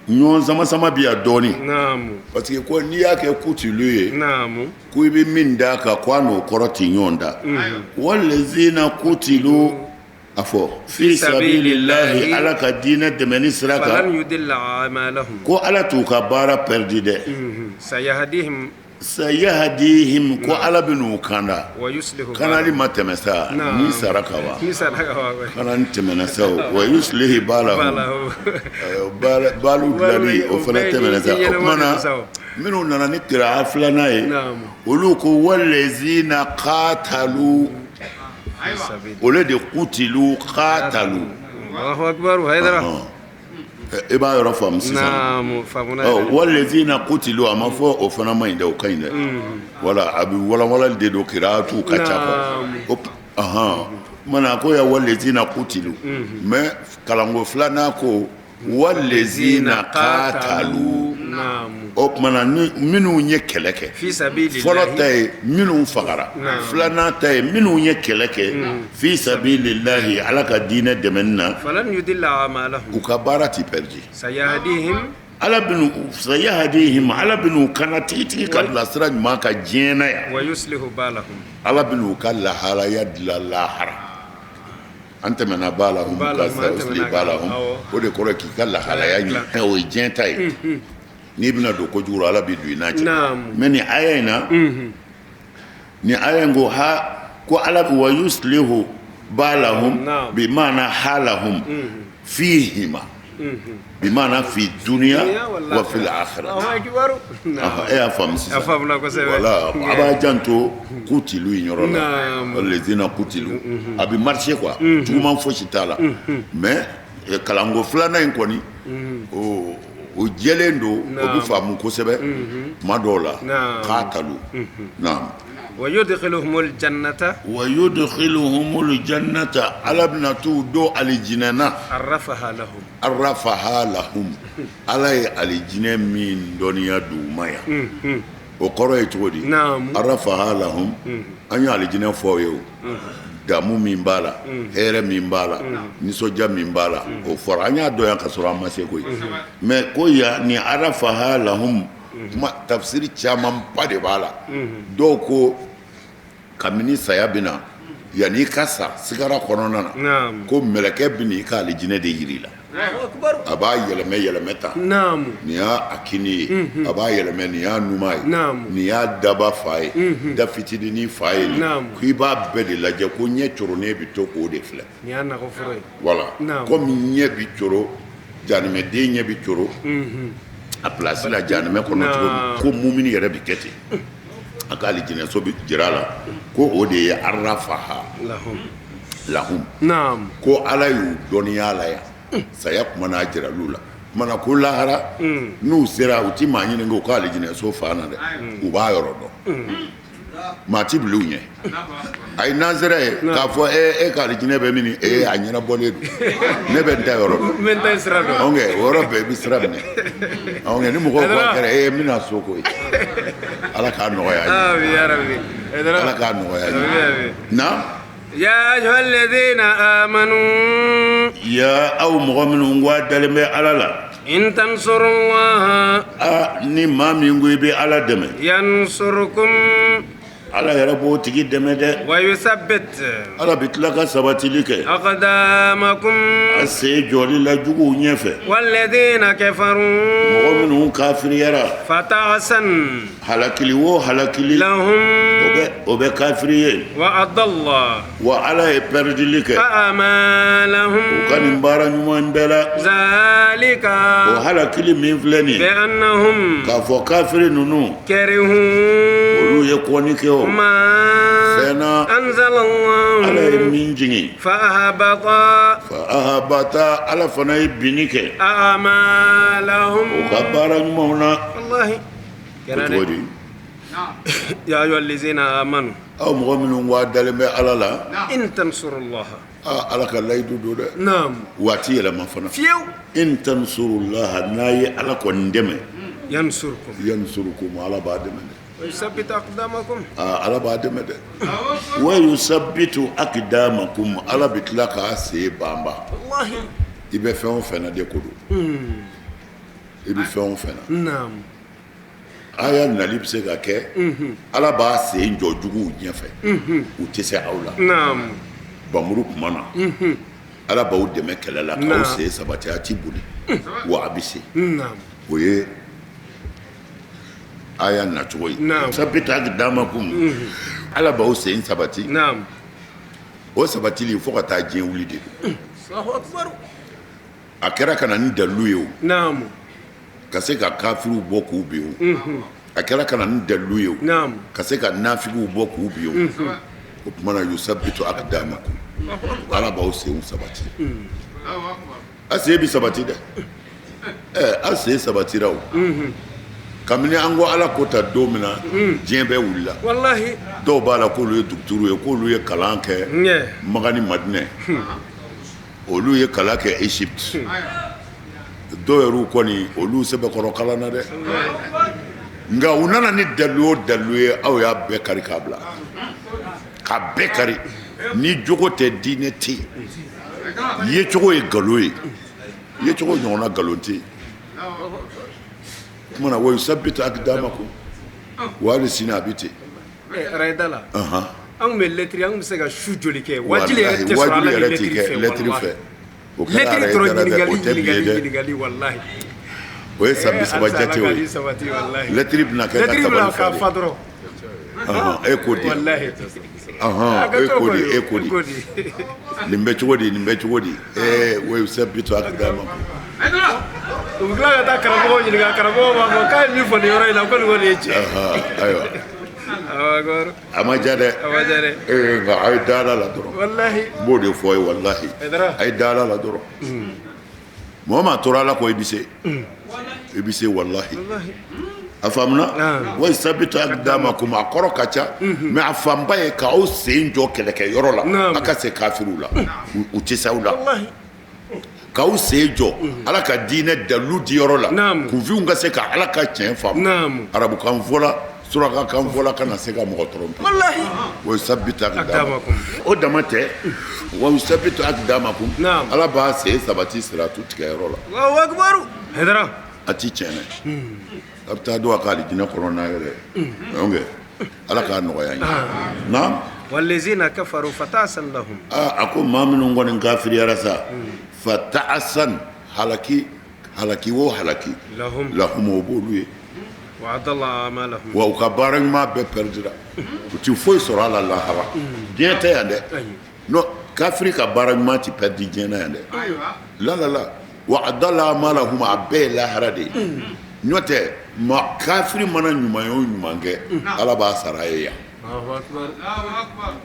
[SPEAKER 2] Ɲɔgɔn sama sama bi yan dɔɔnin parce que ko n'i y'a kɛ kutilu ye ko i bɛ min d'a kan ko a n'o kɔrɔ tɛ ɲɔgɔn ta walazina kutilu a fɔ fi sabililahi ala ka diinɛ dɛmɛni sira kan ko ala t'u ka baara pɛridi dɛ sayahdihim ko ala bɛ n'u kanda kanali ma tɛmɛ sa n'i sara ka ban kanali tɛmɛna sa wa yuslihi balahum balu dilanni o fana tɛmɛna sa o tuma na minnu nana ni kira filanan ye olu ko walazina katalu au lieu de kutilu katalu E b'a yɔrɔ faamu sisan walazina kutilu a ma fɔ o fana man ɲi dɛ o ka ɲi dɛ wala a bɛ walanwalan de don kiratu ka ca quoi mana ko ya walazina kutilu mais kalanko filanan ko walazina katalu o tuma na minnu ye kɛlɛ kɛ fɔlɔ ta ye minnu fagara filanan ta ye minnu ye kɛlɛ kɛ fi sabililahi ala ka diinɛ dɛmɛni na u ka baara tɛ pɛridi ala sayahdihim ala bɛn'u kana tigitigi ka bila sira ɲuman kan diɲɛ na yan ala bɛn'u ka lahalaya dilan lahara an tɛmɛna balahum balahum o de kɔrɔ k'i ka lahalaya ɲɛ o ye diɲɛ ta ye n'i bɛna don kojugu la ala bɛ don i n'a cɛ mais nin aya in na nin aya in ko ha ko ala wa yuslihu balahum bi maana halahum fihima bi maana fi dunya wa fil akhirah e y'a faamu sisan voilà a b'a janto kutilu in yɔrɔ la walazina kutilu a bɛ marcher quoi juguman fosi t'a la mais kalanko filanan in kɔni o jɛlen don o bɛ faamu kosɛbɛ tuma dɔw la katalu naam
[SPEAKER 1] wa yudkhiluhumul jannata
[SPEAKER 2] wa yudkhiluhumul jannata ala bɛna t'u don alijinɛ na
[SPEAKER 1] arrafaha lahum
[SPEAKER 2] arrafaha lahum ala ye alijinɛ min dɔnniya d'u ma yan o kɔrɔ ye cogo di arrafaha lahum an ye alijinɛ fɔ aw ye o damu min b'a la hɛrɛ min b'a la nisɔndiya min b'a la o fɔra an y'a dɔn yan ka sɔrɔ an ma se koyi mais ko yan ni arrafaha lahum kuma tafsiri camanba de b'a la dɔw ko kabini saya bɛ na yanni i ka sa sigara kɔnɔna na ko mɛlɛkɛ bɛ n'i ka alijinɛ de yir'i la a b'a yɛlɛmɛ yɛlɛmɛ tan nin y'a a kini ye a b'a yɛlɛmɛ nin y'a numan ye nin y'a daba fan ye da fitinin fan ye ko i b'a bɛɛ de lajɛ ko ɲɛ coronnen bɛ to k'o de filɛ voilà komi ɲɛ bɛ coro janimɛden ɲɛ bɛ coro a place la janimɛ kɔnɔ cogo min ko mumini yɛrɛ bɛ kɛ ten a ka alijinɛso bɛ jira a la ko o de ye arrafaha lahum ko ala y'u dɔnniya la yan saya kuma n'a jiral'u la kumana ko lahara n'u sera u ti maa ɲininka u ka alijinɛso fan na dɛ u b'a yɔrɔ dɔn maa ti bila u ɲɛ a ye n'an sera yen k'a fɔ e ka alijinɛ bɛ min e a ɲɛnabɔlen don ne bɛ n ta yɔrɔ dɔn
[SPEAKER 1] n bɛ n ta sira dɔn
[SPEAKER 2] o yɔrɔ bɛɛ i bɛ sira minɛ ni mɔgɔw ko a kɛra e n bɛna so koyi ala k'a nɔgɔya
[SPEAKER 1] ye
[SPEAKER 2] ala k'a nɔgɔya ye na
[SPEAKER 1] ya ayyuhalladhina amanu
[SPEAKER 2] ya aw mɔgɔ minnu ko a dalen bɛ ala la
[SPEAKER 1] in tansurullaha
[SPEAKER 2] aa ni maa min ko i bɛ ala dɛmɛ
[SPEAKER 1] yansurkum
[SPEAKER 2] Ala yɛrɛ b'o tigi dɛmɛ dɛ
[SPEAKER 1] wa yusabbit
[SPEAKER 2] ala bɛ tila ka sabatili kɛ
[SPEAKER 1] aqdamakum
[SPEAKER 2] a sen jɔli la juguw ɲɛfɛ
[SPEAKER 1] walladhina kafaru
[SPEAKER 2] mɔgɔ minnu kafiriyara
[SPEAKER 1] fata'san
[SPEAKER 2] halakili wo halakili
[SPEAKER 1] lahum
[SPEAKER 2] o bɛ kafiri ye
[SPEAKER 1] wa adalla
[SPEAKER 2] wa ala ye pɛridili kɛ
[SPEAKER 1] a'malahum
[SPEAKER 2] u ka nin baara ɲuman bɛɛ la
[SPEAKER 1] zalika
[SPEAKER 2] o halakili min filɛ nin
[SPEAKER 1] bi annahum
[SPEAKER 2] k'a fɔ kafiri ninnu
[SPEAKER 1] karihu
[SPEAKER 2] olu ye kɔnni kɛ o
[SPEAKER 1] ma
[SPEAKER 2] fɛn na
[SPEAKER 1] anzalallahu
[SPEAKER 2] ala ye min jigin
[SPEAKER 1] fa ahbata
[SPEAKER 2] fa ahbata ala fana ye binni kɛ
[SPEAKER 1] a'malahum
[SPEAKER 2] u ka baara ɲumanw na
[SPEAKER 1] wallahi
[SPEAKER 2] o cogo di
[SPEAKER 1] ya ayyuhallazina amanu
[SPEAKER 2] aw mɔgɔ minnu ko a dalen bɛ ala la
[SPEAKER 1] in tansurullaha
[SPEAKER 2] aa ala ka layidu don dɛ
[SPEAKER 1] naam
[SPEAKER 2] waati yɛlɛma fana
[SPEAKER 1] fiyewu
[SPEAKER 2] in tansurullaha n'a ye ala kɔni dɛmɛ
[SPEAKER 1] yansurkum
[SPEAKER 2] yansurkum ala b'a dɛmɛ dɛ
[SPEAKER 1] wa yusabbit aqdamakum
[SPEAKER 2] aa ala b'a dɛmɛ dɛ wa yusabbitu aqdamakum ala bɛ tila k'a sen banba
[SPEAKER 1] wallahi
[SPEAKER 2] i bɛ fɛn o fɛn na de ko don. I bɛ fɛn o fɛn na, aya nali bɛ se ka kɛ Ala b'a sen jɔ juguw ɲɛfɛ, u tɛ se aw la. Bamuru tuma na, Ala b'aw dɛmɛ kɛlɛ la k'aw sen sabati, a ti boli wa a bɛ se. O ye aya nacogo ye. Yusabitu akidamakum, Ala b'aw sen sabati. O sabatili fo ka taa diɲɛ wuli de don. A kɛra ka na ni dalilu ye o, ka se ka kafiriw bɔ k'u bin o, a kɛra ka na ni dalilu ye o, ka se ka nafigiw bɔ k'u bin o. O tuma na yusabitu akidamakum, Ala b'aw senw sabati. A sen bɛ sabati dɛ. Ɛ, a sen sabatira o. Kabini an ko Ala ko ta don min na, diɲɛ bɛɛ wulila.
[SPEAKER 1] Walahi.
[SPEAKER 2] Dɔw b'a la k'olu ye dugutigi ye, k'olu ye kalan kɛ Makan ni Madinɛ, olu ye kalan kɛ Egypte. Dɔw yɛrɛ kɔni olu sɛbɛkɔrɔ kalan na dɛ. Nka u nana ni dalilu o dalilu ye, aw y'a bɛɛ kari k'a bila, k'a bɛɛ kari. Ni jogo tɛ, diinɛ tɛ yen. Yecogo ye nkalon ye, yecogo ɲɔgɔnna nkalon tɛ yen. O tuma na wa yusabitu akidamakum, wa hali sini a bɛ ten.
[SPEAKER 1] Arayida la, an tun bɛ lɛtiri, an tun bɛ se ka su joli kɛ waajuli yɛrɛ tɛ sɔrɔ
[SPEAKER 2] Ala ni lɛtiri fɛ. O kɛra
[SPEAKER 1] lɛtiri dɔrɔn, ɲininkali, ɲininkali, ɲininkali, walahi.
[SPEAKER 2] O ye san 30 jate o ye. Lɛtiri bɛna kɛ
[SPEAKER 1] ka tabali fa dɔrɔn.
[SPEAKER 2] E ko di, e ko di, e ko di, nin bɛ cogo di, nin bɛ cogo di? Ee, wa yusabitu akidamakum.
[SPEAKER 1] U bɛ tila ka taa karamɔgɔ ɲininka, karamɔgɔ b'a fɔ k'a ye min fɔ nin yɔrɔ in na, ko nin kɔni ye tiɲɛ.
[SPEAKER 2] Ayiwa, a ma diya dɛ.
[SPEAKER 1] A ma diya dɛ.
[SPEAKER 2] Ee, nka a ye da Ala la dɔrɔn.
[SPEAKER 1] Walahi.
[SPEAKER 2] N b'o de fɔ a ye, walahi. A ye da Ala la dɔrɔn. Mɔgɔ maa tora Ala kɔ, i bɛ se, i bɛ se, walahi. A faamuna? Wa yusabitu akidamakum, a kɔrɔ ka ca, mais a fanba ye k'aw sen jɔ kɛlɛkɛyɔrɔ la, a ka se kafiriw la, u tɛ se aw la. K'aw sen jɔ Ala ka diinɛ dalilu diyɔrɔ la, kunfinw ka se ka Ala ka tiɲɛ faamu. Arabukan fɔla, surakakan fɔla kana se ka mɔgɔ tromper. Wa yusabitu akidamakum, o dama tɛ. Wa yusabitu akidamakum, Ala b'a sen sabati siratu tigɛyɔrɔ
[SPEAKER 1] la.
[SPEAKER 2] A ti tiɲɛ dɛ. A bɛ taa don a ka alijinɛ kɔnɔ n'a yɛrɛ ye. Donc Ala k'a nɔgɔya an ye. Naam.
[SPEAKER 1] Walazina kafaru fataasan lahum.
[SPEAKER 2] Aa, a ko maa minnu kɔni kafiriyara sa, fataasan, halaki, halaki o halaki, lahum, o b'olu ye.
[SPEAKER 1] Wa adala amalahum.
[SPEAKER 2] Wa u ka baara ɲuman bɛɛ perdira, u ti foyi sɔrɔ a la lahara. Diɲɛ tɛ yan dɛ. Non, kafiri ka baara ɲuman ti perdu diɲɛ na yan dɛ. La la la, wa adala amalahum, a bɛɛ ye lahara de ye. N'o tɛ, ma kafiri mana ɲuman o ɲuman kɛ, Ala b'a sara a ye yan.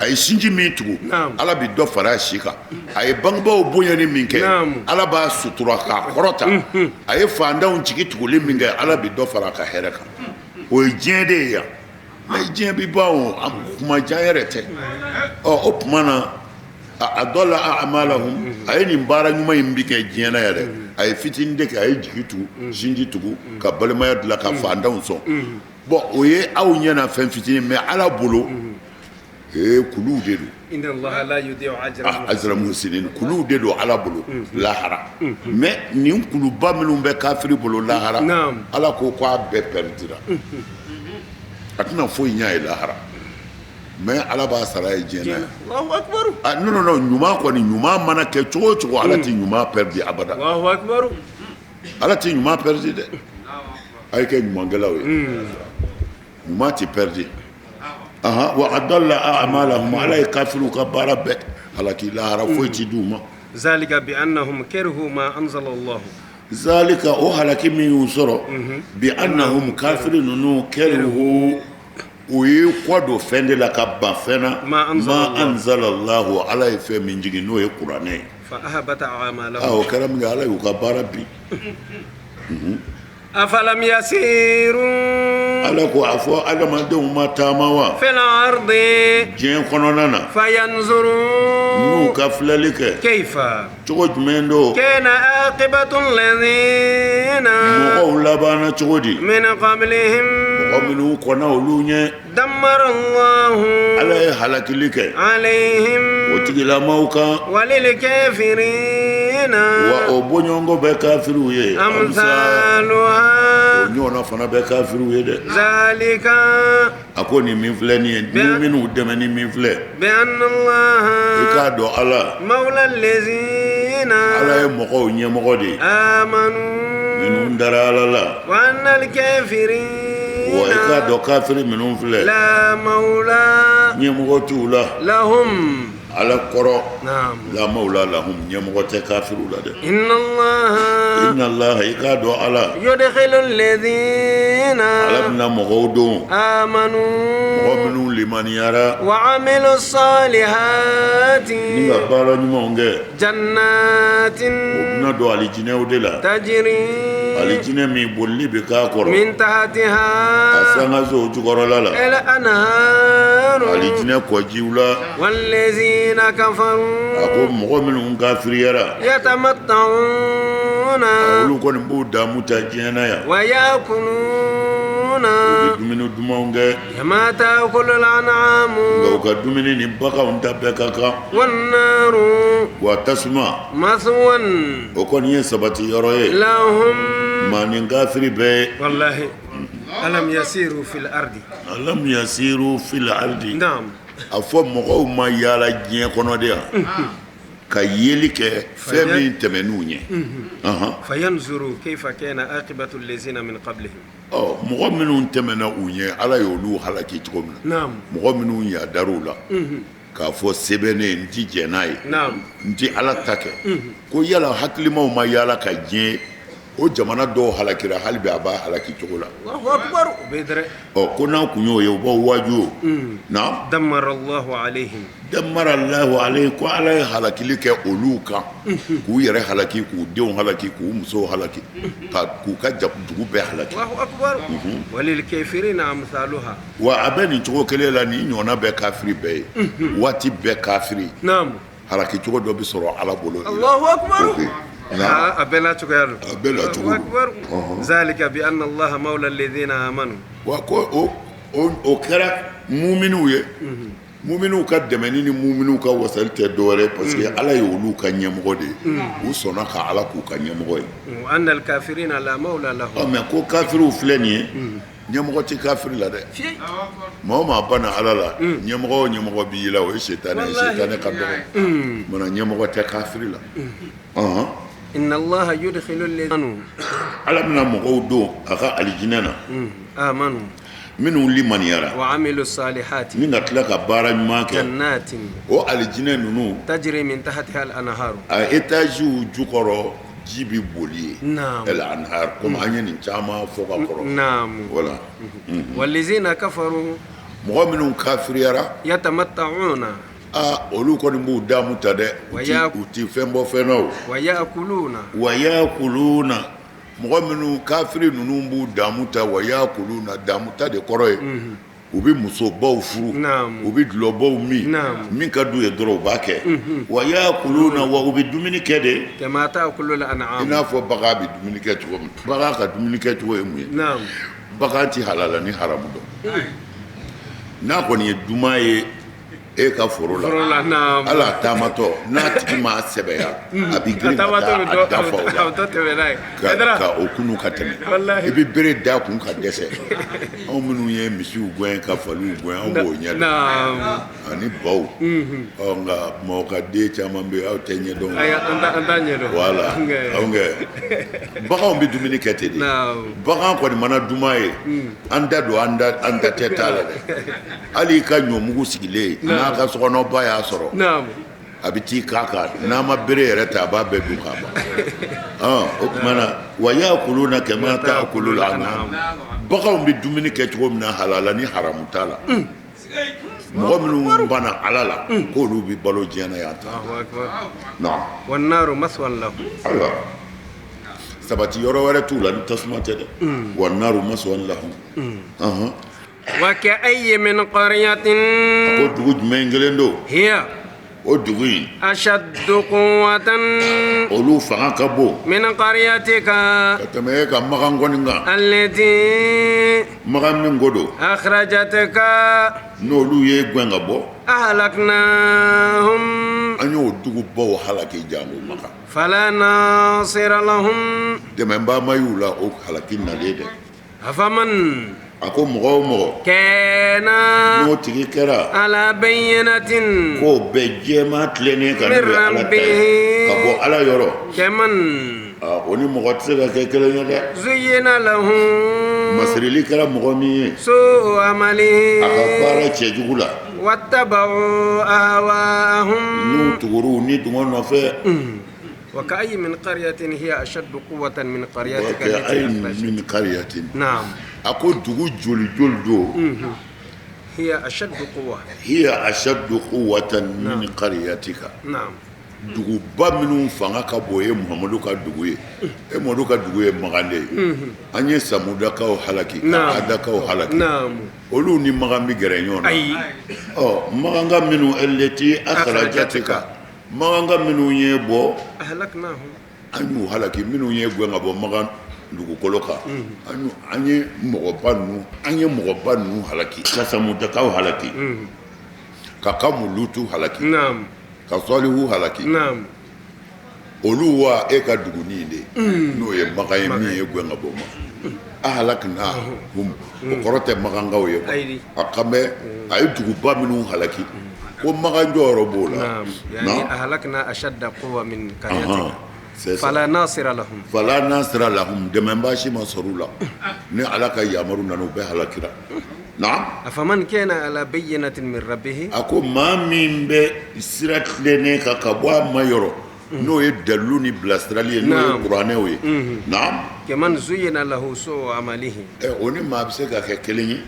[SPEAKER 2] A ye sinji min tugu, Ala bɛ dɔ fara a si kan. A ye bangebaaw bonyani min kɛ, Ala b'a sutura k'a kɔrɔta. A ye faantanw jigi tuguli min kɛ, Ala bɛ dɔ fara a ka hɛrɛ kan. O ye diɲɛ de ye yan, mais diɲɛ bɛ ban o, kuma jan yɛrɛ tɛ. Ɔ, o tuma na a adala amalahum, a ye nin baara ɲuman in bi kɛ diɲɛ na yɛrɛ, a ye fitinin de kɛ, a ye jigi tugu, sinji tugu, ka balimaya dilan, ka faantanw sɔn. Bon, o ye aw ɲɛna fɛn fitinin, mais Ala bolo ee, kuluw de don. Ajra muhsinin, kuluw de don Ala bolo lahara. Mais nin kuluba minnu bɛ kafiri bolo lahara, Ala ko k'a bɛɛ perdira, a tɛna foyi ɲɛ ye lahara, mais Ala b'a sara ye diɲɛ na yan. Non non non, ɲuman kɔni, ɲuman mana kɛ cogo o cogo, Ala tɛ ɲuman perdu abada. Ala tɛ ɲuman perdu dɛ. A ye kɛ ɲumankɛlaw ye, ɲuman tɛ perdu. Wa adala amalahum, Ala ye kafiriw ka baara bɛɛ halaki lahara, foyi ti d'u ma.
[SPEAKER 1] Zalika bi annahum karihu ma anzala Allah.
[SPEAKER 2] Zalika, o halaki min y'u sɔrɔ, bi annahum, kafiri ninnu, karihu, u ye kɔ don fɛn de la ka ban fɛn na, ma anzala Allahu, Ala ye fɛn min jigin, n'o ye kuranɛ ye.
[SPEAKER 1] Fa ahbata a'malahum.
[SPEAKER 2] O kɛra min kɛ, Ala y'u ka baara bin.
[SPEAKER 1] Afalam yasiru.
[SPEAKER 2] Ala ko a fɔ adamadenw ma taama wa?
[SPEAKER 1] Fil ardi.
[SPEAKER 2] Diɲɛ kɔnɔna na.
[SPEAKER 1] Fayanzuru.
[SPEAKER 2] N'u ka filɛli kɛ.
[SPEAKER 1] Kayfa.
[SPEAKER 2] Cogo jumɛn don?
[SPEAKER 1] Kana aqibatu alladhina.
[SPEAKER 2] Mɔgɔw labanna cogo di?
[SPEAKER 1] Min qablihim.
[SPEAKER 2] Mɔgɔ minnu kɔnna olu ɲɛ.
[SPEAKER 1] Dammara Allahu.
[SPEAKER 2] Ala ye halakili kɛ.
[SPEAKER 1] Alayhim.
[SPEAKER 2] O tigilamaw kan.
[SPEAKER 1] Walil kafirina.
[SPEAKER 2] Wa o bɔɲɔgɔnko bɛ kafiriw ye,
[SPEAKER 1] amsaluha,
[SPEAKER 2] o ɲɔgɔnna fana bɛ kafiriw ye dɛ.
[SPEAKER 1] Zalika,
[SPEAKER 2] A ko nin min filɛ nin ye, muminuw dɛmɛni min filɛ,
[SPEAKER 1] bi anna Allaha,
[SPEAKER 2] i k'a dɔn Ala,
[SPEAKER 1] mawla allazina,
[SPEAKER 2] Ala ye mɔgɔw ɲɛmɔgɔ de ye,
[SPEAKER 1] amanu,
[SPEAKER 2] minnu dara Ala la.
[SPEAKER 1] Wa anna al-kafirina,
[SPEAKER 2] Wa i k'a dɔn kafiri minnu filɛ,
[SPEAKER 1] la mawla,
[SPEAKER 2] ɲɛmɔgɔ t'u la,
[SPEAKER 1] lahum,
[SPEAKER 2] Ala kɔrɔ,
[SPEAKER 1] naam,
[SPEAKER 2] la mawla lahum, ɲɛmɔgɔ tɛ kafiriw la dɛ.
[SPEAKER 1] Inna Allaha,
[SPEAKER 2] Inna Allaha, i k'a dɔn Ala,
[SPEAKER 1] yudkhilu alladhina,
[SPEAKER 2] Ala bɛna mɔgɔw don,
[SPEAKER 1] amanu,
[SPEAKER 2] mɔgɔ minnu limaniyara
[SPEAKER 1] wa amilu salihati,
[SPEAKER 2] ni ka baara ɲumanw kɛ,
[SPEAKER 1] jannatin,
[SPEAKER 2] o bɛna don alijinɛw de la,
[SPEAKER 1] tajri,
[SPEAKER 2] alijinɛ min bolili bɛ k'a kɔrɔ,
[SPEAKER 1] min tahtiha,
[SPEAKER 2] a sankasow jukɔrɔla la,
[SPEAKER 1] al anharu,
[SPEAKER 2] alijinɛ kɔjiw la.
[SPEAKER 1] Wallazina kafaru,
[SPEAKER 2] A ko mɔgɔ minnu kafiriyara,
[SPEAKER 1] yatamatta'una,
[SPEAKER 2] olu kɔni b'u damu ta diɲɛ na yan,
[SPEAKER 1] wa yakuluna,
[SPEAKER 2] u bɛ dumuni dumanw kɛ,
[SPEAKER 1] kama ta'kulu al-an'amu,
[SPEAKER 2] nka u ka dumuni ni baganw ta bɛɛ ka kan.
[SPEAKER 1] Wan-naru,
[SPEAKER 2] Wa tasuma,
[SPEAKER 1] maswan,
[SPEAKER 2] o kɔni ye sabati yɔrɔ ye
[SPEAKER 1] lahum,
[SPEAKER 2] maa ni kafiri bɛɛ ye.
[SPEAKER 1] Wallahi, alam yasiru fil ardi,
[SPEAKER 2] Alam yasiru fil ardi,
[SPEAKER 1] naam,
[SPEAKER 2] a fɔ mɔgɔw ma yaala diɲɛ kɔnɔ de yan ka yeli kɛ fɛn min tɛmɛn'u ɲɛ.
[SPEAKER 1] Fayanzuru kayfa kana aqibatu allazina min qablihim.
[SPEAKER 2] Ɔ, mɔgɔ minnu tɛmɛna u ɲɛ, Ala y'olu halaki cogo min na,
[SPEAKER 1] naam,
[SPEAKER 2] mɔgɔ minnu yadar'u la k'a fɔ sɛbɛnnen n ti jɛn n'a ye,
[SPEAKER 1] naam,
[SPEAKER 2] n ti Ala ta kɛ, ko yala hakilimaw ma yaala ka diɲɛ o jamana dɔw halakira, hali bi a b'a halaki cogo la.
[SPEAKER 1] Allahu akbar, o bɛ dɛrɛ.
[SPEAKER 2] Ɔ, ko n'a kun y'o ye, u b'aw waaju o naam.
[SPEAKER 1] Dammara Allahu alayhim,
[SPEAKER 2] Dammara Allahu alayhim, ko Ala ye halakili kɛ olu kan, k'u yɛrɛ halaki, k'u denw halaki, k'u musow halaki, ka k'u ka dugu bɛɛ halaki.
[SPEAKER 1] Allahu akbar, walil kafirina amsaluha.
[SPEAKER 2] Wa a bɛ nin cogo kelen la, nin ɲɔgɔnna bɛɛ kafiri bɛɛ ye waati bɛɛ kafiri,
[SPEAKER 1] naam,
[SPEAKER 2] halaki cogo dɔ bɛ sɔrɔ Ala bolo.
[SPEAKER 1] Allahu akbar.
[SPEAKER 2] Ok. Naam.
[SPEAKER 1] A bɛɛ n'a cogoya don.
[SPEAKER 2] A bɛɛ n'a cogo
[SPEAKER 1] Allahu
[SPEAKER 2] don.
[SPEAKER 1] akbar, zalika bi anna Allaha mawla alladhina amanu.
[SPEAKER 2] Wa ko o kɛra muminiw ye, muminiw ka dɛmɛni ni muminiw ka wasali tɛ dɔwɛrɛ ye, parce que Ala ye olu ka ɲɛmɔgɔ de ye, u sɔnna ka Ala k'u ka ɲɛmɔgɔ ye.
[SPEAKER 1] Wa anna al-kafirina la mawla lahum.
[SPEAKER 2] Ɔ, mais ko kafiriw filɛ nin ye, ɲɛmɔgɔ tɛ kafiri la dɛ.
[SPEAKER 1] Fiye.
[SPEAKER 2] Maa o maa banna Ala la, ɲɛmɔgɔ o ɲɛmɔgɔ b'i la, o ye sitanɛ ye,
[SPEAKER 1] Wallahi.
[SPEAKER 2] sitanɛ ka dɔgɔ mana, ɲɛmɔgɔ tɛ kafiri la. Ɔhɔn.
[SPEAKER 1] Inna Allaha yudkhilu alladhina
[SPEAKER 2] Ala bɛna mɔgɔw don a ka alijinɛ na,
[SPEAKER 1] amanu
[SPEAKER 2] minnu limaniyara
[SPEAKER 1] wa amilu salihati
[SPEAKER 2] ni ka tila ka baara ɲuman kɛ,
[SPEAKER 1] jannatin
[SPEAKER 2] o alijinɛ ninnu,
[SPEAKER 1] tajri min tahtiha al-anharu.
[SPEAKER 2] A étagew jukɔrɔ ji bɛ boli ye.
[SPEAKER 1] Naam.
[SPEAKER 2] El anhar, komi an ye nin caman fɔ ka kɔrɔ.
[SPEAKER 1] Naam.
[SPEAKER 2] Voilà.
[SPEAKER 1] Wallazina kafaru,
[SPEAKER 2] Mɔgɔ minnu kafiriyara,
[SPEAKER 1] yatamatta'una,
[SPEAKER 2] aa, olu kɔni b'u damu ta dɛ, u ti u ti fɛn bɔ fɛn na o.
[SPEAKER 1] Wa ya'kuluna,
[SPEAKER 2] Wa yakuluna, mɔgɔ minnu kafiri ninnu b'u damu ta, wa yakuluna, damu ta de kɔrɔ ye u bɛ musobaw furu,
[SPEAKER 1] Naam.
[SPEAKER 2] u bɛ dulɔbaw min,
[SPEAKER 1] Naam.
[SPEAKER 2] min ka d'u ye dɔrɔn u b'a kɛ, wa yakuluna, wa u bɛ dumuni kɛ de
[SPEAKER 1] kama ta'kulu
[SPEAKER 2] i
[SPEAKER 1] al-an'am.
[SPEAKER 2] n'a fɔ bagan bɛ dumuni kɛ cogo min. Bagan ka dumuni kɛ cogo ye mun ye?
[SPEAKER 1] Naam.
[SPEAKER 2] Bagan ti halala ni haramu dɔn. N'a kɔni ye duman ye e ka foro la,
[SPEAKER 1] Foro la, naam.
[SPEAKER 2] Hali a taamatɔ n'a tigi m'a sɛbɛya, a bɛ girin
[SPEAKER 1] A
[SPEAKER 2] ka
[SPEAKER 1] taamatɔ
[SPEAKER 2] taa
[SPEAKER 1] bɛ
[SPEAKER 2] a
[SPEAKER 1] dɔ
[SPEAKER 2] dafa o
[SPEAKER 1] a
[SPEAKER 2] la
[SPEAKER 1] bɛ dɔ tɛmɛ n'a ye. Haidara.
[SPEAKER 2] ka o kunu ka tɛmɛ.
[SPEAKER 1] Wallahi.
[SPEAKER 2] I bɛ bere da kun ka dɛsɛ. Anw minnu ye misiw gɛn ka faliw gɛn, anw b'o ɲɛ dɔn,
[SPEAKER 1] Naam.
[SPEAKER 2] ani baw. Ɔ, nka mɔgɔ ka den caman bɛ yen, aw tɛ ɲɛ dɔn.
[SPEAKER 1] Ayi, an t'a ɲɛ dɔn.
[SPEAKER 2] Voilà.
[SPEAKER 1] Nka-
[SPEAKER 2] Anw kɛ baganw bɛ dumuni kɛ ten de.
[SPEAKER 1] Naam.
[SPEAKER 2] Bagan kɔni mana duman ye, an da don, an da tɛ t'a la dɛ. Hali i ka ɲɔmugu sigilen, n'a ka sokɔnɔba y'a sɔrɔ,
[SPEAKER 1] Naam.
[SPEAKER 2] a bɛ t'i k'a kan, n'a ma bere yɛrɛ ta, a b'a bɛɛ dun k'a ban. Ɔn, o tuma na, wa yakuluna kama ta'kulul an'am, baganw bɛ dumuni kɛ cogo min na, halala ni haramu t'a la. Mɔgɔ minnu banna Ala la, k'olu bɛ balo diɲɛ na yan tan.
[SPEAKER 1] Allahu akbar.
[SPEAKER 2] Naam.
[SPEAKER 1] Wan naru maswan lahum.
[SPEAKER 2] Ayiwa, sabati yɔrɔ wɛrɛ t'u la ni tasuma tɛ dɛ. Wa naru maswan lahum. Ɔhɔn.
[SPEAKER 1] Wa ka'ayyin min
[SPEAKER 2] A
[SPEAKER 1] qaryatin
[SPEAKER 2] ko dugu jumɛn kelen don
[SPEAKER 1] hiya
[SPEAKER 2] O dugu in,
[SPEAKER 1] ashaddu quwwatan,
[SPEAKER 2] olu fanga ka bon,
[SPEAKER 1] min qaryatika,
[SPEAKER 2] ka tɛmɛ e ka Makan kɔni kan,
[SPEAKER 1] allati,
[SPEAKER 2] Makan min ko don,
[SPEAKER 1] akhrajatka,
[SPEAKER 2] n'olu ye gɛn ka bɔ,
[SPEAKER 1] ahlaknahum,
[SPEAKER 2] an y'o dugubaw halaki jango Makan.
[SPEAKER 1] Fala nasira lahum,
[SPEAKER 2] dɛmɛbaa ma y'u la o halaki nalen dɛ.
[SPEAKER 1] Afaman,
[SPEAKER 2] a ko mɔgɔ o mɔgɔ,
[SPEAKER 1] kana,
[SPEAKER 2] n'o tigi kɛra,
[SPEAKER 1] ala bayyinatin,
[SPEAKER 2] k'o bɛ jɛman tilennen kan, n'o ye Ala ta ye ka bɔ Ala yɔrɔ,
[SPEAKER 1] kaman,
[SPEAKER 2] o ni mɔgɔ tɛ se ka kɛ kelen ye dɛ.
[SPEAKER 1] Zuyyina lahu,
[SPEAKER 2] masirili kɛra mɔgɔ min ye,
[SPEAKER 1] su'u amalihi,
[SPEAKER 2] a ka baara cɛjugu la,
[SPEAKER 1] wattaba'u ahwa'ahum,
[SPEAKER 2] n'u tugur'u ni dungɔ nɔfɛ.
[SPEAKER 1] Wa ka'ayyin min qaryatin hiya ashaddu quwwatan min qaryatika
[SPEAKER 2] wa ka'ayyin min qaryatin,
[SPEAKER 1] na'am,
[SPEAKER 2] a ko dugu joli joli don,
[SPEAKER 1] hiya ashaddu quwwa,
[SPEAKER 2] hiya ashaddu quwwatan min qaryatika,
[SPEAKER 1] na'am,
[SPEAKER 2] duguba minnu fanga ka bon ye Muhamadu ka dugu ye, e Muhamadu ka dugu ye Makan de ye, an ye Samudakaw halaki, ka Adakaw halaki, olu ni Makan bɛ gɛrɛ ɲɔgɔn na.
[SPEAKER 1] Ayi.
[SPEAKER 2] Ɔ, Makanka minnu, allati akhrajatika, Makanka minnu ye bɔ,
[SPEAKER 1] ahlaknahum,
[SPEAKER 2] an y'u halaki, minnu ye gɛn ka bɔ Makan dugukolo kan, an ye mɔgɔba ninnu, an ye mɔgɔba ninnu halaki, ka Samudakaw halaki, ka kamu Lutu halaki,
[SPEAKER 1] naam,
[SPEAKER 2] ka Sɔlihu halaki,
[SPEAKER 1] naam,
[SPEAKER 2] olu wa e ka dugunin de n'o ye Makan ye, min ye gɛn ka bɔ ma, ahlaknahum, o kɔrɔ tɛ Makankaw ye, a kan bɛ a ye duguba minnu halaki, ko Makan jɔyɔrɔ b'o la.
[SPEAKER 1] Naam, yani ahlakna ashadda quwwa min qaryatika,
[SPEAKER 2] c'est ça.
[SPEAKER 1] Fala nasira lahum,
[SPEAKER 2] fala nasira lahum, dɛmɛbaa si ma sɔrɔ u la, ni Ala ka yamaru nana, u bɛɛ halakira. Naam.
[SPEAKER 1] Afaman kana ala bayyinatin min rabbih,
[SPEAKER 2] A ko maa min bɛ sira tilennen kan ka bɔ a ma yɔrɔ, n'o ye dalilu ni bilasirali ye, n'o ye kuranɛw ye, naam,
[SPEAKER 1] kaman zuyyina lahu su'u amalihi,
[SPEAKER 2] ɛ, o ni maa bɛ se ka kɛ kelen ye,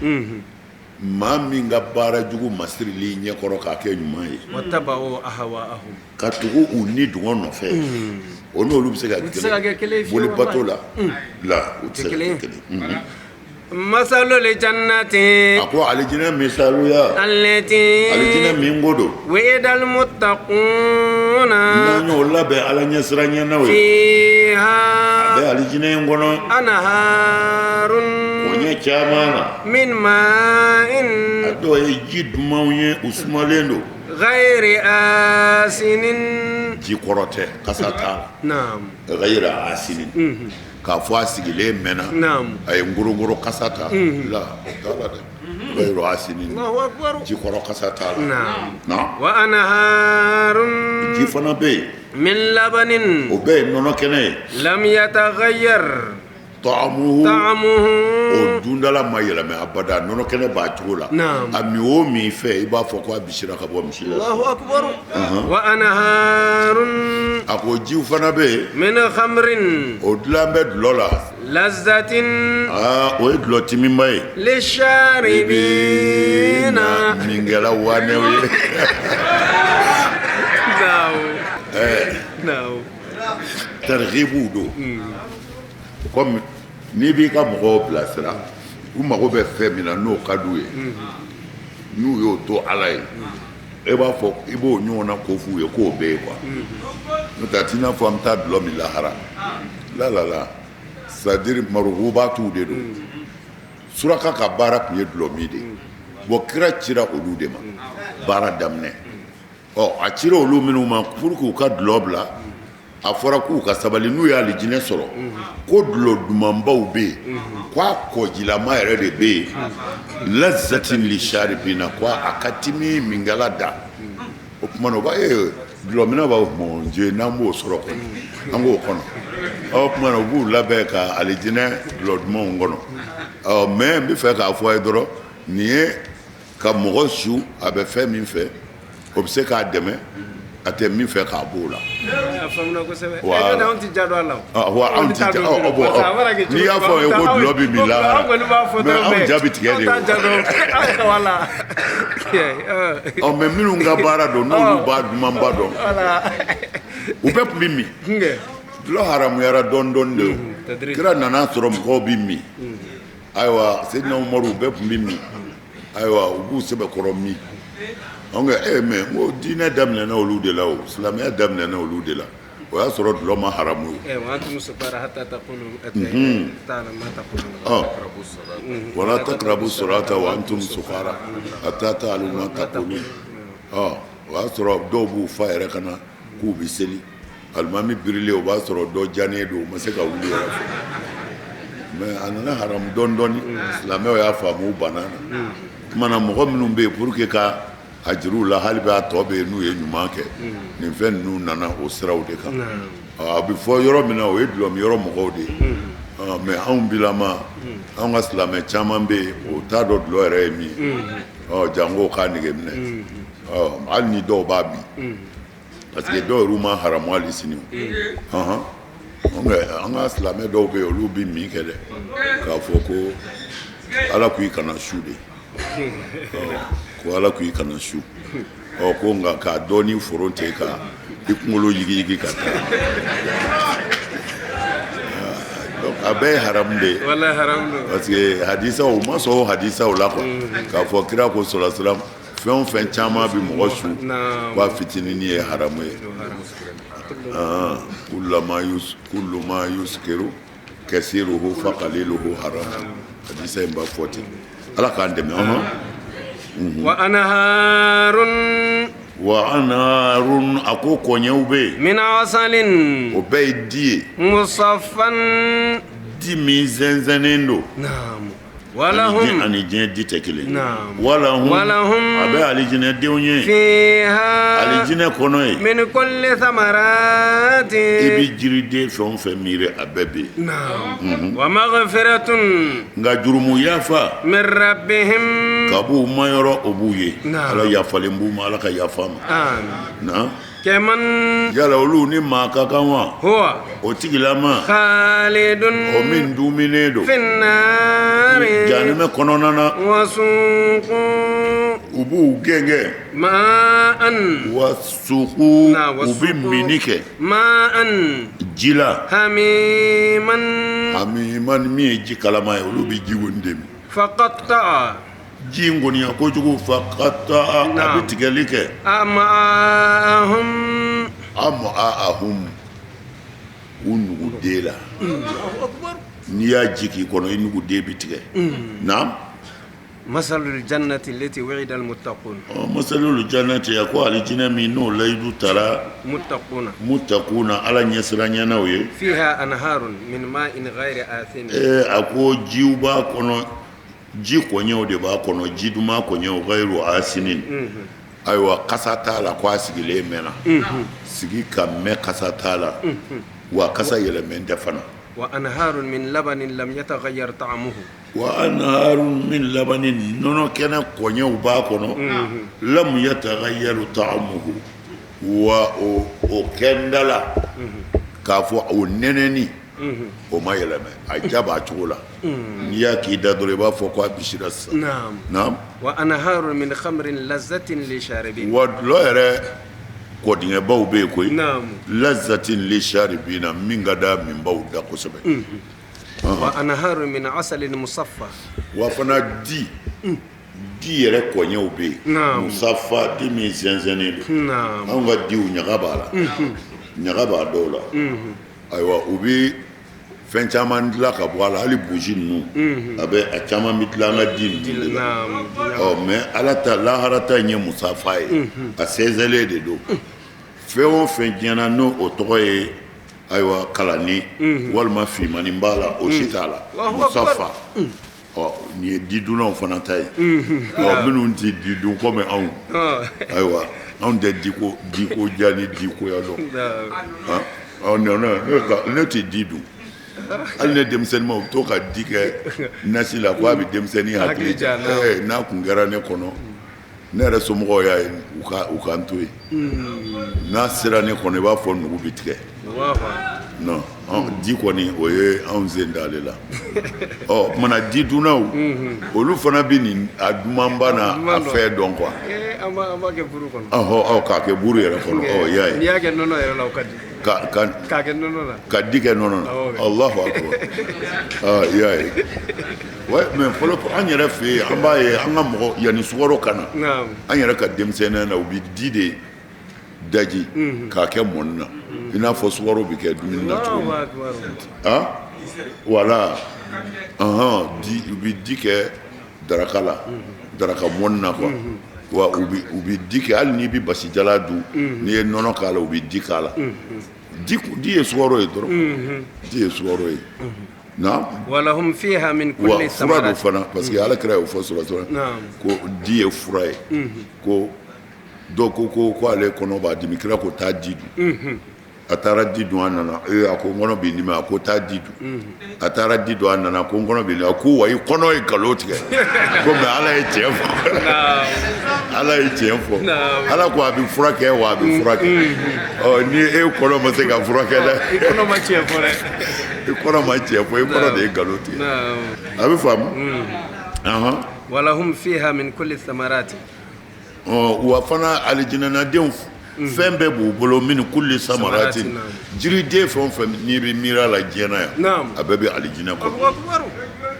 [SPEAKER 2] maa min ka baara jugu masirili ɲɛkɔrɔ k'a kɛ ɲuman ye,
[SPEAKER 1] wattaba'u ahwa'ahum,
[SPEAKER 2] ka tugu u ni dungɔ nɔfɛ, o n'olu bɛ se ka
[SPEAKER 1] tɛ se ka kɛ kelen ye fiyewu.
[SPEAKER 2] Bolibato la la, u tɛ se ka
[SPEAKER 1] kelen
[SPEAKER 2] kɛ kelen ye.
[SPEAKER 1] Masalul jannati,
[SPEAKER 2] A ko alijinɛ misaluya,
[SPEAKER 1] allati,
[SPEAKER 2] alijinɛ min ko don,
[SPEAKER 1] wu'idal muttaquna,
[SPEAKER 2] n'an y'o labɛn Ala ɲɛsiranɲɛnaw ye,
[SPEAKER 1] fiha,
[SPEAKER 2] a bɛ alijinɛ in kɔnɔ,
[SPEAKER 1] anharun,
[SPEAKER 2] o ɲɛ caman na,
[SPEAKER 1] min ma'in,
[SPEAKER 2] a dɔw ye ji dumanw ye, u sumalen don,
[SPEAKER 1] ghayri asinin,
[SPEAKER 2] ji kɔrɔ tɛ, kasa t'a la,
[SPEAKER 1] naam,
[SPEAKER 2] ghayra asinin, k'a fɔ a sigilen mɛnna,
[SPEAKER 1] naam,
[SPEAKER 2] a ye ngorongoro kasa ta la, o t'a la dɛ, ghayru asinin,
[SPEAKER 1] Allahu akbar,
[SPEAKER 2] ji kɔrɔ kasa t'a la.
[SPEAKER 1] Naam.
[SPEAKER 2] Naam.
[SPEAKER 1] Wa anharun,
[SPEAKER 2] Ji fana bɛ yen,
[SPEAKER 1] min labanin,
[SPEAKER 2] o bɛɛ ye nɔnɔ kɛnɛ ye,
[SPEAKER 1] lam yataghayyar,
[SPEAKER 2] ta'amuhu,
[SPEAKER 1] ta'amuhu,
[SPEAKER 2] o dundala ma yɛlɛmɛ abada, nɔnɔ kɛnɛ b'a cogo la,
[SPEAKER 1] Naam.
[SPEAKER 2] a min o min fɛ, i b'a fɔ ko a bisira ka bɔ misi la.
[SPEAKER 1] Allahu akbar, wa anharun,
[SPEAKER 2] A ko jiw fana bɛ yen,
[SPEAKER 1] min khamrin,
[SPEAKER 2] o dilan bɛ dulɔ la,
[SPEAKER 1] lazzatin,
[SPEAKER 2] aa, o ye dulɔ timiba ye,
[SPEAKER 1] lisharibina,
[SPEAKER 2] minkɛla wanɛw ye.
[SPEAKER 1] Naam, naam.
[SPEAKER 2] Targhibu don, comme n'i b'i ka mɔgɔw bilasira, u mago bɛ fɛn min na, n'o ka d'u ye, n'u y'o to Ala ye, e b'a fɔ i b'o ɲɔgɔnna ko f'u ye k'o bɛ yen quoi. N'o tɛ, a t'i n'a fɔ an bɛ taa dulɔ min lahara la la la, c'est à dire marugubatuw de don. Suraka ka baara tun ye dulɔ min de ye. Bon, kira cira olu de ma baara daminɛ. Ɔ, a cira olu minnu ma pour k'u ka dulɔ bila, a fɔra k'u ka sabali, n'u y'ale jinɛ sɔrɔ, ko dulɔ dumanbaw bɛ yen, k'a kɔjilama yɛrɛ de bɛ yen, lazzatin lisharibina, ko a ka timi minkɛla da. O tuma na, u b'a ye dulɔminna b'a fɔ: mon Dieu, n'an b'o sɔrɔ kɔni, an k'o kɔnɔ. Ɔ, tuma na, u b'u labɛn ka alijinɛ dulɔ dumanw kɔnɔ. Ɔ, mais n bɛ fɛ k'a fɔ a ye dɔrɔn, nin ye ka mɔgɔ su, a bɛ fɛn min fɛ, o bɛ se k'a dɛmɛ, a tɛ min fɛ, k'a b'o la.
[SPEAKER 1] A faamuna kosɛbɛ.
[SPEAKER 2] Voilà.
[SPEAKER 1] Ɛ, n'o tɛ anw tɛ ja don a la o.
[SPEAKER 2] Ah, wa anw
[SPEAKER 1] Anw
[SPEAKER 2] tɛ
[SPEAKER 1] t'a
[SPEAKER 2] ja-
[SPEAKER 1] dɔn
[SPEAKER 2] ɔ, bon,
[SPEAKER 1] parce que a mana kɛ
[SPEAKER 2] n'i y'a
[SPEAKER 1] cogo
[SPEAKER 2] fɔ
[SPEAKER 1] o
[SPEAKER 2] ye ko
[SPEAKER 1] cogo,
[SPEAKER 2] dulɔ bɛ min lahara.
[SPEAKER 1] anw kɔni b'a fɔ
[SPEAKER 2] Mais
[SPEAKER 1] dɔrɔn,
[SPEAKER 2] anw ja bɛ tigɛ de
[SPEAKER 1] anw t'a
[SPEAKER 2] o.
[SPEAKER 1] ja dɔn. Voilà.
[SPEAKER 2] Ɔ, mais minnu ka baara don, n'olu b'a dumanba dɔn,
[SPEAKER 1] Voilà.
[SPEAKER 2] u bɛɛ tun bɛ min.
[SPEAKER 1] Nkɛ.
[SPEAKER 2] Dulɔ haramuyara dɔɔni dɔɔni de o.
[SPEAKER 1] Tadrij.
[SPEAKER 2] Kira nana sɔrɔ mɔgɔw bɛ min. Ayiwa, Seydina Umaru, u bɛɛ tun bɛ min. Ayiwa, u b'u sɛbɛkɔrɔ min. Anw e mais n ko diinɛ daminɛna olu de la, o silamɛya daminɛna olu de la. O y'a sɔrɔ dulɔ ma haramu ye. Wala takrabu salata wa antum sukara hatta ta'lamu ma taqulun. O y'a sɔrɔ dɔw b'u fa yɛrɛ ka na k'u bɛ seli, alimami birilen, o b'a sɔrɔ dɔ jannen don, u ma se ka wuli yɛrɛ fɛ. Mais a nana haramu dɔɔni dɔɔni, silamɛw y'a faamu, u banna na. Tuma na mɔgɔ minnu bɛ yen pour que ka a jira u la hali b'a tɔ bɛ yen n'u ye ɲuman kɛ, nin fɛn ninnu nana o siraw de kan. A bɛ fɔ yɔrɔ min na, o ye dulɔmin yɔrɔ mɔgɔw de ye. Mais anw bilama, anw ka silamɛ caman bɛ yen, o t'a dɔn dulɔ yɛrɛ ye min ye. Ɔ janko k'a nege minɛ, hali ni dɔw b'a min, parce que dɔw yɛrɛ ma haramu hali sini. An ka silamɛ dɔw bɛ yen, olu bɛ min kɛ dɛ, k'a fɔ ko Ala ko i kana su de, ko Ala ko i kana su. Ɔ ko nka k'a dɔɔni foron ten ka i kunkolo yigiyigi ka taa, a bɛɛ ye haramu de ye, parce que hadisaw, u ma sɔn o hadisaw la quoi. K'a fɔ kira ko sɔrɔ silam, fɛn o fɛn caman bɛ mɔgɔ su, k'a fitinin ye haramu ye. Kullu ma yuskiru kasiruhu fa qaliluhu haram, hadisa in b'a fɔ ten. Ala k'an dɛmɛ. Ɔhɔn.
[SPEAKER 1] Wa anharun.
[SPEAKER 2] Wa anharun, a ko kɔɲɛw bɛ yen.
[SPEAKER 1] Min asalin.
[SPEAKER 2] O bɛɛ ye di ye.
[SPEAKER 1] Musaffan.
[SPEAKER 2] Di min sɛnsɛnnen don.
[SPEAKER 1] Naam. Walahum.
[SPEAKER 2] Ani diɲɛ di tɛ kelen.
[SPEAKER 1] Naam.
[SPEAKER 2] Walahum.
[SPEAKER 1] Walahum.
[SPEAKER 2] A bɛ alijinɛdenw ye.
[SPEAKER 1] Fiha.
[SPEAKER 2] Alijinɛ kɔnɔ yen.
[SPEAKER 1] Min kulli thamarati.
[SPEAKER 2] I bɛ jiriden fɛn o fɛn miiri, a bɛɛ bɛ yen.
[SPEAKER 1] Naam. Wa maghfiratun.
[SPEAKER 2] Nka jurumu yafa.
[SPEAKER 1] Min rabbihim.
[SPEAKER 2] Ka b'u mayɔrɔ, o b'u ye.
[SPEAKER 1] Naam.
[SPEAKER 2] Ala yafalen b'u ma, Ala ka yafa ma.
[SPEAKER 1] Amin.
[SPEAKER 2] Naam.
[SPEAKER 1] Kaman.
[SPEAKER 2] Yala olu ni maa ka kan wa?
[SPEAKER 1] Huwa.
[SPEAKER 2] O tigilama.
[SPEAKER 1] Khalidun.
[SPEAKER 2] O min duminen don.
[SPEAKER 1] Finnari.
[SPEAKER 2] Jahanamɛ kɔnɔna na.
[SPEAKER 1] Wasuqu.
[SPEAKER 2] U b'u gɛngɛ.
[SPEAKER 1] Ma'an.
[SPEAKER 2] Wasuqu, u bɛ minni kɛ.
[SPEAKER 1] Ma'an.
[SPEAKER 2] Ji la.
[SPEAKER 1] Hamiman.
[SPEAKER 2] Hamiman, min ye ji kalama ye, olu bɛ ji kɔni de min.
[SPEAKER 1] Faqatta'a.
[SPEAKER 2] Ji in kɔniya kojugu, faqatta'a, a bɛ tigɛli kɛ.
[SPEAKER 1] Am'ahum.
[SPEAKER 2] Am'ahum, u nuguden la. N'i y'a ji k'i kɔnɔ, i nuguden bɛ tigɛ. Naam.
[SPEAKER 1] Masalul jannati allati wu'ida al-muttaqun.
[SPEAKER 2] Masalul jannati, a ko alijinɛ min n'o layidu tara.
[SPEAKER 1] Muttaquna.
[SPEAKER 2] Muttaquna, Ala ɲɛsiranɲɛnaw ye.
[SPEAKER 1] Fiha anharun min ma'in ghayri asin.
[SPEAKER 2] Ee, a ko jiw b'a kɔnɔ, ji kɔɲɛw de b'a kɔnɔ, ji duman kɔɲɛw, ghayru asinin, ayiwa kasa t'a la, ko a sigilen mɛnna, sigi ka mɛn, kasa t'a la, wa kasa yɛlɛmɛn tɛ fana.
[SPEAKER 1] Wa anharun min labanin lam yataghayyar ta'amuhu.
[SPEAKER 2] Wa anharun min labanin, nɔnɔ kɛnɛ kɔɲɛw b'a kɔnɔ, lam yataghayyar ta'amuhu, wa o kɛnda la k'a fɔ o nɛnɛni, o ma yɛlɛmɛ, a ja b'a cogo la. N'i y'a k'i da dɔrɔn, i b'a fɔ ko a bisira sisan. Naam.
[SPEAKER 1] Wa anharun min khamrin lazzatin lisharibin.
[SPEAKER 2] Wa dulɔ yɛrɛ kɔdingɛbaw bɛ yen koyi. Lazzatin lisharibina, min ka d'a minbaw da kosɛbɛ.
[SPEAKER 1] Wa anharun min asalin musaffa.
[SPEAKER 2] Wa fana di di yɛrɛ kɔɲɛw bɛ yen, musaffa, di min sɛnsɛnnen don. Anw ka diw, ɲaga b'a la, ɲaga b'a dɔw la. Ayiwa, u bɛ fɛn caman dilan ka bɔ a la, hali bougie ninnu, a bɛ a caman bɛ dilan an ka di ninnu de la. Ɔ mais Ala ta, lahara ta in ye musafa ye, a sɛnsɛnlen de don. Fɛn o fɛn diɲɛ na n'o o tɔgɔ ye ayiwa kalani walima finmani b'a la, o si t'a la, musafa. Ɔ nin ye didunnaw fana ta ye. Ɔ minnu tɛ di dun komi anw, ayiwa anw tɛ diko diko diya ni dikoya dɔn. Ɔ non, ne tɛ di dun. Hali ne denmisɛnnin, u bɛ to ka di kɛ nasi la ko a bɛ denmisɛnnin hakili ja. N'a kun kɛra ne kɔnɔ, ne yɛrɛ somɔgɔw y'a ye, u ka n to yen. N'a sera ne kɔnɔ, i b'a fɔ nugu bɛ tigɛ. Non, di kɔni, o ye anw sen d'ale la. Ɔ kumana, di dunnaw, olu fana bɛ nin a dumanba na a fɛn dɔn quoi.
[SPEAKER 1] An b'a kɛ buru kɔnɔ.
[SPEAKER 2] Ɔhɔ, k'a kɛ buru yɛrɛ kɔnɔ. Ɔ i y'a ye.
[SPEAKER 1] N'i y'a kɛ nɔnɔ yɛrɛ la, o ka di.
[SPEAKER 2] Ka ka
[SPEAKER 1] k'a kɛ nɔnɔ la.
[SPEAKER 2] Ka di kɛ nɔnɔ na.
[SPEAKER 1] Awɔ.
[SPEAKER 2] Allahu akbar, ah, i y'a ye, ouais, mais fɔlɔ an yɛrɛ fɛ yen, an b'a ye an ka mɔgɔ yanni sukaro ka na, an yɛrɛ ka denmisɛnninya na, u bɛ di de daji k'a kɛ mɔni na, i n'a fɔ sukaro bɛ kɛ dumuni na cogo min.
[SPEAKER 1] Allahu akbar.
[SPEAKER 2] Ah, voilà, ɔhɔn, di, u bɛ di kɛ daraka la, daraka mɔni na quoi. Wa u bɛ di kɛ, hali n'i bɛ basijala dun, n'i ye nɔnɔ k'a la, u bɛ di k'a la. Di di ye sukaro ye dɔrɔn, di ye sukaro ye na.
[SPEAKER 1] Walahum fiha min
[SPEAKER 2] wa
[SPEAKER 1] kulli
[SPEAKER 2] fura don
[SPEAKER 1] samarat.
[SPEAKER 2] fana, parce que Ala kira y'o fɔ sɔrɔ ko di ye fura ye. Ko dɔw ko ale kɔnɔ b'a dimi, kira ko taa di dun. A taara di dun, a nana, ee, a ko n kɔnɔ b'i dimi. A ko taa di dun. A taara di dun, a nana, ko n kɔnɔ b'i dimi. A ko wa, i kɔnɔ ye nkalon tigɛ ko, mais Ala ye tiɲɛ fɔ, Ala ye tiɲɛ fɔ. Ala ko a bɛ furakɛ, wa a bɛ furakɛ. Ɔ, ni e kɔnɔ ma se ka furakɛ dɛ,
[SPEAKER 1] I kɔnɔ ma tiɲɛ fɔ dɛ.
[SPEAKER 2] I kɔnɔ ma tiɲɛ fɔ, i kɔnɔ de ye nkalon tigɛ. A bɛ faamu, ahan.
[SPEAKER 1] Walahum fiha min kulli samarati.
[SPEAKER 2] Ɔ, wa fana alijinɛnadenw, fɛn bɛɛ b'u bolo, min kulli samarati, jiriden fɛn o fɛn n'i bɛ miiri a la diɲɛ na yan, a bɛɛ bɛ alijinɛ kɔnɔ.
[SPEAKER 1] Allahu akbar.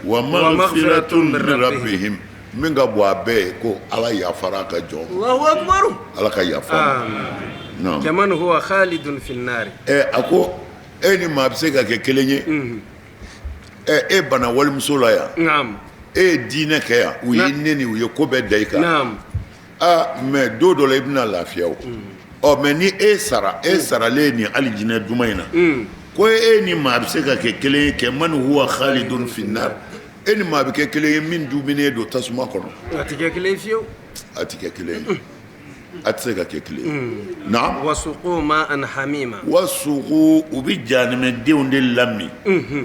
[SPEAKER 2] Wa maghfiratun min rabbihim, min ka bon a bɛɛ ye, ko Ala yafara a ka jɔn ma.
[SPEAKER 1] Allahu akbar.
[SPEAKER 2] Ala ka yafa a ma. Naam.
[SPEAKER 1] Kaman huwa khalidun fi nnari.
[SPEAKER 2] Ɛ, a ko e ni maa bɛ se ka kɛ kelen ye? Ɛ, e bana walimuso la yan, e ye diinɛ kɛ yan, u y'i neni, u ye ko bɛɛ da i kan. Aa, mais don dɔ la i bɛna lafiya o. Ɔ, mais ni e sara, e saralen nin alijinɛ duman in na, ko e ni maa bɛ se ka kɛ kelen ye? Kɛ man huwa khalidun finnar, e ni maa bɛ kɛ kelen ye min duminen don tasuma kɔnɔ?
[SPEAKER 1] A tɛ kɛ kelen ye fiyewu.
[SPEAKER 2] A tɛ kɛ kelen ye, a tɛ se ka kɛ kelen ye, naam.
[SPEAKER 1] Wasuqu ma'an hamima.
[SPEAKER 2] Wasuqu, u bɛ jahanamɛdenw de lamin,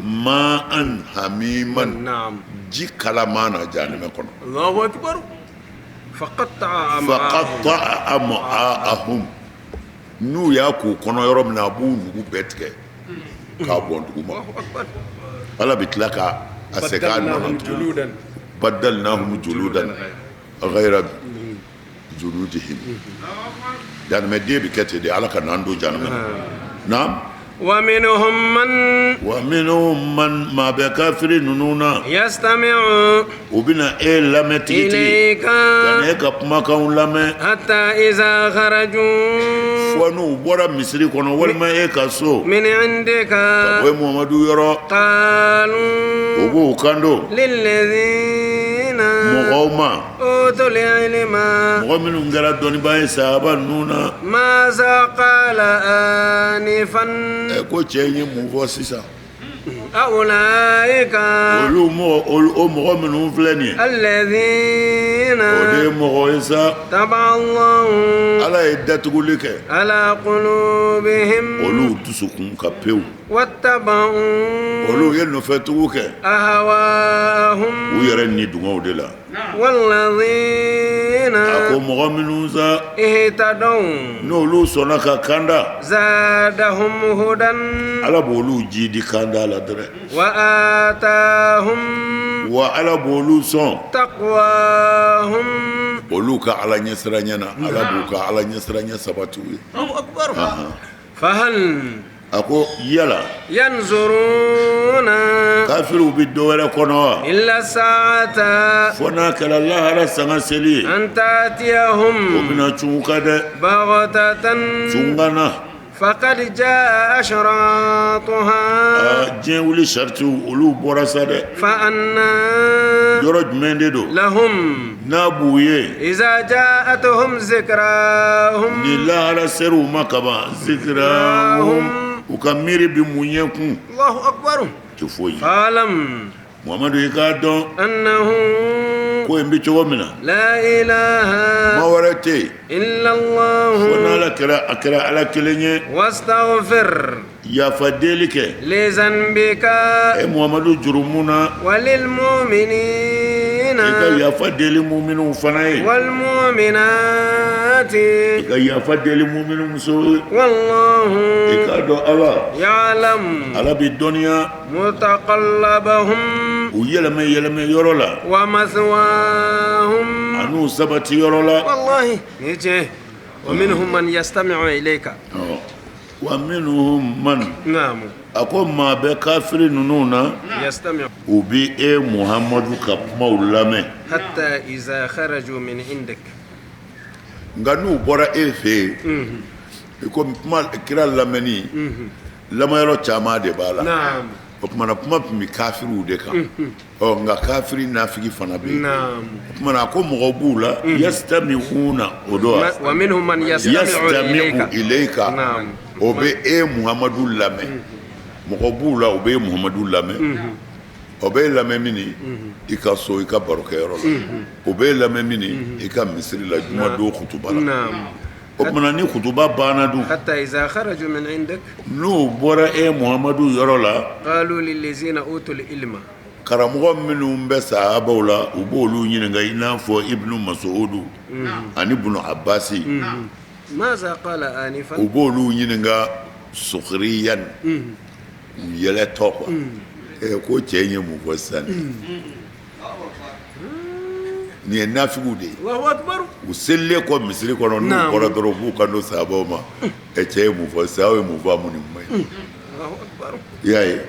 [SPEAKER 2] ma'an hamiman, ji kalaman na jahanamɛ kɔnɔ.
[SPEAKER 1] Allahu akbar. Faqatta'a am'a'ahum.
[SPEAKER 2] Faqatta'a am'a'ahum, n'u y'a k'u kɔnɔ yɔrɔ min na, a b'u nugu bɛɛ tigɛ k'a bɔn dugu ma.
[SPEAKER 1] Allahu akbar.
[SPEAKER 2] Ala bɛ tila ka a segin a nɔ na
[SPEAKER 1] Baddalnahum
[SPEAKER 2] tuguni.
[SPEAKER 1] juludan.
[SPEAKER 2] Baddalnahum juludan ghayra juludihim. Jahanamɛden bɛ kɛ ten de. Ala ka n'an don jahanamɛ na, naam.
[SPEAKER 1] Wa minhum man
[SPEAKER 2] Wa minhum man, maa bɛ kafiri ninnu na,
[SPEAKER 1] yastami'u
[SPEAKER 2] u bɛna e lamɛn tigitigi
[SPEAKER 1] ilayka
[SPEAKER 2] ka na e ka kumakanw lamɛn,
[SPEAKER 1] hatta iza kharaju
[SPEAKER 2] fɔ n'u bɔra misiri kɔnɔ walima e ka so
[SPEAKER 1] min indika
[SPEAKER 2] ka bɔ Muhamadu yɔrɔ,
[SPEAKER 1] qalu
[SPEAKER 2] u b'u kanto
[SPEAKER 1] lilladhina
[SPEAKER 2] mɔgɔw ma,
[SPEAKER 1] utul ilma,
[SPEAKER 2] mɔgɔ minnu kɛra dɔnnibaa ye sahaba ninnu na,
[SPEAKER 1] maza qala anifan.
[SPEAKER 2] Ɛ, ko cɛ in ye mun fɔ sisan?
[SPEAKER 1] Ulaika
[SPEAKER 2] Olu mɔgɔ, o mɔgɔ minnu filɛ nin ye,
[SPEAKER 1] alladhina
[SPEAKER 2] o de ye mɔgɔ ye sa,
[SPEAKER 1] taba Allahu
[SPEAKER 2] Ala ye datuguli kɛ
[SPEAKER 1] ala qulubihim
[SPEAKER 2] olu dusukun ka pewu,
[SPEAKER 1] wattaba'u
[SPEAKER 2] olu ye nɔfɛtugu kɛ
[SPEAKER 1] ahwaahum
[SPEAKER 2] u yɛrɛ ni dungɔw de la.
[SPEAKER 1] Walladhina
[SPEAKER 2] A ko mɔgɔ minnu sa,
[SPEAKER 1] ihtadaw
[SPEAKER 2] n'olu sɔnna ka kanda,
[SPEAKER 1] zadahum hudan
[SPEAKER 2] Ala b'olu jidi kanda la dɛrɛ,
[SPEAKER 1] wa atahum
[SPEAKER 2] wa Ala b'olu sɔn
[SPEAKER 1] taqwahum.
[SPEAKER 2] Olu ka Ala ɲɛsiranɲɛ na, Ala b'u ka Ala ɲɛsiranɲɛ sabati u ye.
[SPEAKER 1] Allahu akbar. Fahal
[SPEAKER 2] A ko yala
[SPEAKER 1] yanzuruna
[SPEAKER 2] kafiriw bɛ dɔ wɛrɛ kɔnɔ wa,
[SPEAKER 1] illa sa'ata
[SPEAKER 2] fo n'a kɛra lahara sanga seli ye,
[SPEAKER 1] an
[SPEAKER 2] o
[SPEAKER 1] ta'tiyahum
[SPEAKER 2] bɛna cun ka dɛ,
[SPEAKER 1] baghtatan
[SPEAKER 2] cungana.
[SPEAKER 1] Faqad jaa ashratuha.
[SPEAKER 2] Aa, diɲɛ wuli saritiw, olu bɔra sa dɛ.
[SPEAKER 1] Fa anna
[SPEAKER 2] Yɔrɔ jumɛn de don
[SPEAKER 1] lahum
[SPEAKER 2] n'a b'u ye,
[SPEAKER 1] iza ja'atuhum zikrahum?
[SPEAKER 2] Ni lahara ser'u ma kaban, zikirahum, u ka miiri bi mun ye kun?
[SPEAKER 1] Allahu akbar.
[SPEAKER 2] Tɛ foyi.
[SPEAKER 1] Fa'lam
[SPEAKER 2] Muhamadu, i k'a dɔn
[SPEAKER 1] annahu
[SPEAKER 2] ko in bɛ cogo min na,
[SPEAKER 1] la ilaha
[SPEAKER 2] ma wɛrɛ tɛ yen
[SPEAKER 1] illa
[SPEAKER 2] fo
[SPEAKER 1] Allah
[SPEAKER 2] n'Ala kɛra, a kɛra Ala kelen ye.
[SPEAKER 1] Wastaghfir
[SPEAKER 2] Yafa deli kɛ
[SPEAKER 1] li dhanbika
[SPEAKER 2] e Muhamadu jurumu na,
[SPEAKER 1] walil mu'minina
[SPEAKER 2] i ka yafa deli muminuw fana ye,
[SPEAKER 1] wal mu'minati
[SPEAKER 2] i ka yafa deli muminu musow ye.
[SPEAKER 1] Wallahu
[SPEAKER 2] I k'a dɔn Ala
[SPEAKER 1] ya'lam
[SPEAKER 2] Ala bɛ dɔnniya
[SPEAKER 1] mutaqallabahum
[SPEAKER 2] u yɛlɛmɛ yɛlɛmɛ yɔrɔ la
[SPEAKER 1] wa maswahum.
[SPEAKER 2] An'u sabati yɔrɔ la.
[SPEAKER 1] Wallahi ni tiɲɛ, wa minhum man yastami'u ilayka.
[SPEAKER 2] Ɔ. Wa minhum man, a ko maa bɛ kafiri ninnu na, u bɛ e Muhamadu ka kumaw lamɛn,
[SPEAKER 1] hatta iza kharaju min indik,
[SPEAKER 2] nka n'u bɔra e fɛ yen, i ko kuma kira lamɛnni, lamɛnyɔrɔ caman de b'a la, o tuma na kuma tun bɛ kafiriw de kan, ɔ nka kafiri nafigi fana bɛ yen, o tuma na a ko mɔgɔw b'u la, yastami'una o don wa,
[SPEAKER 1] wa minhum man
[SPEAKER 2] yastami'u ilayka, o bɛ e Muhamadu lamɛn, mɔgɔ b'u la u bɛ e Muhamadu lamɛn, o bɛ e lamɛn mini i ka so i ka barokɛyɔrɔ la, o bɛ e lamɛn mini i ka misiri la jumadon kutuba la. O tuma ni kutuba banna dun,
[SPEAKER 1] hatta iza kharaju min indik,
[SPEAKER 2] n'u bɔra e Muhamadu yɔrɔ la,
[SPEAKER 1] qalu lillazina utul ilma,
[SPEAKER 2] karamɔgɔ minnu bɛ sahabaw la u b'olu ɲininka i n'a fɔ Ibnu Masuudu ani Bunu Abasi,
[SPEAKER 1] maza qala anifan,
[SPEAKER 2] u b'olu ɲininka sukhriyan, u yɛlɛtɔ quoi, ko cɛ in ye mun fɔ sisan nin ye nafigiw de ye, u selilen kɔ misiri kɔnɔ n'u bɔra dɔrɔn u b'u kan don sahabaw ma, ɛ cɛ ye mun fɔ sisan aw ye mun fɔ mun ni kuma ye, i y'a ye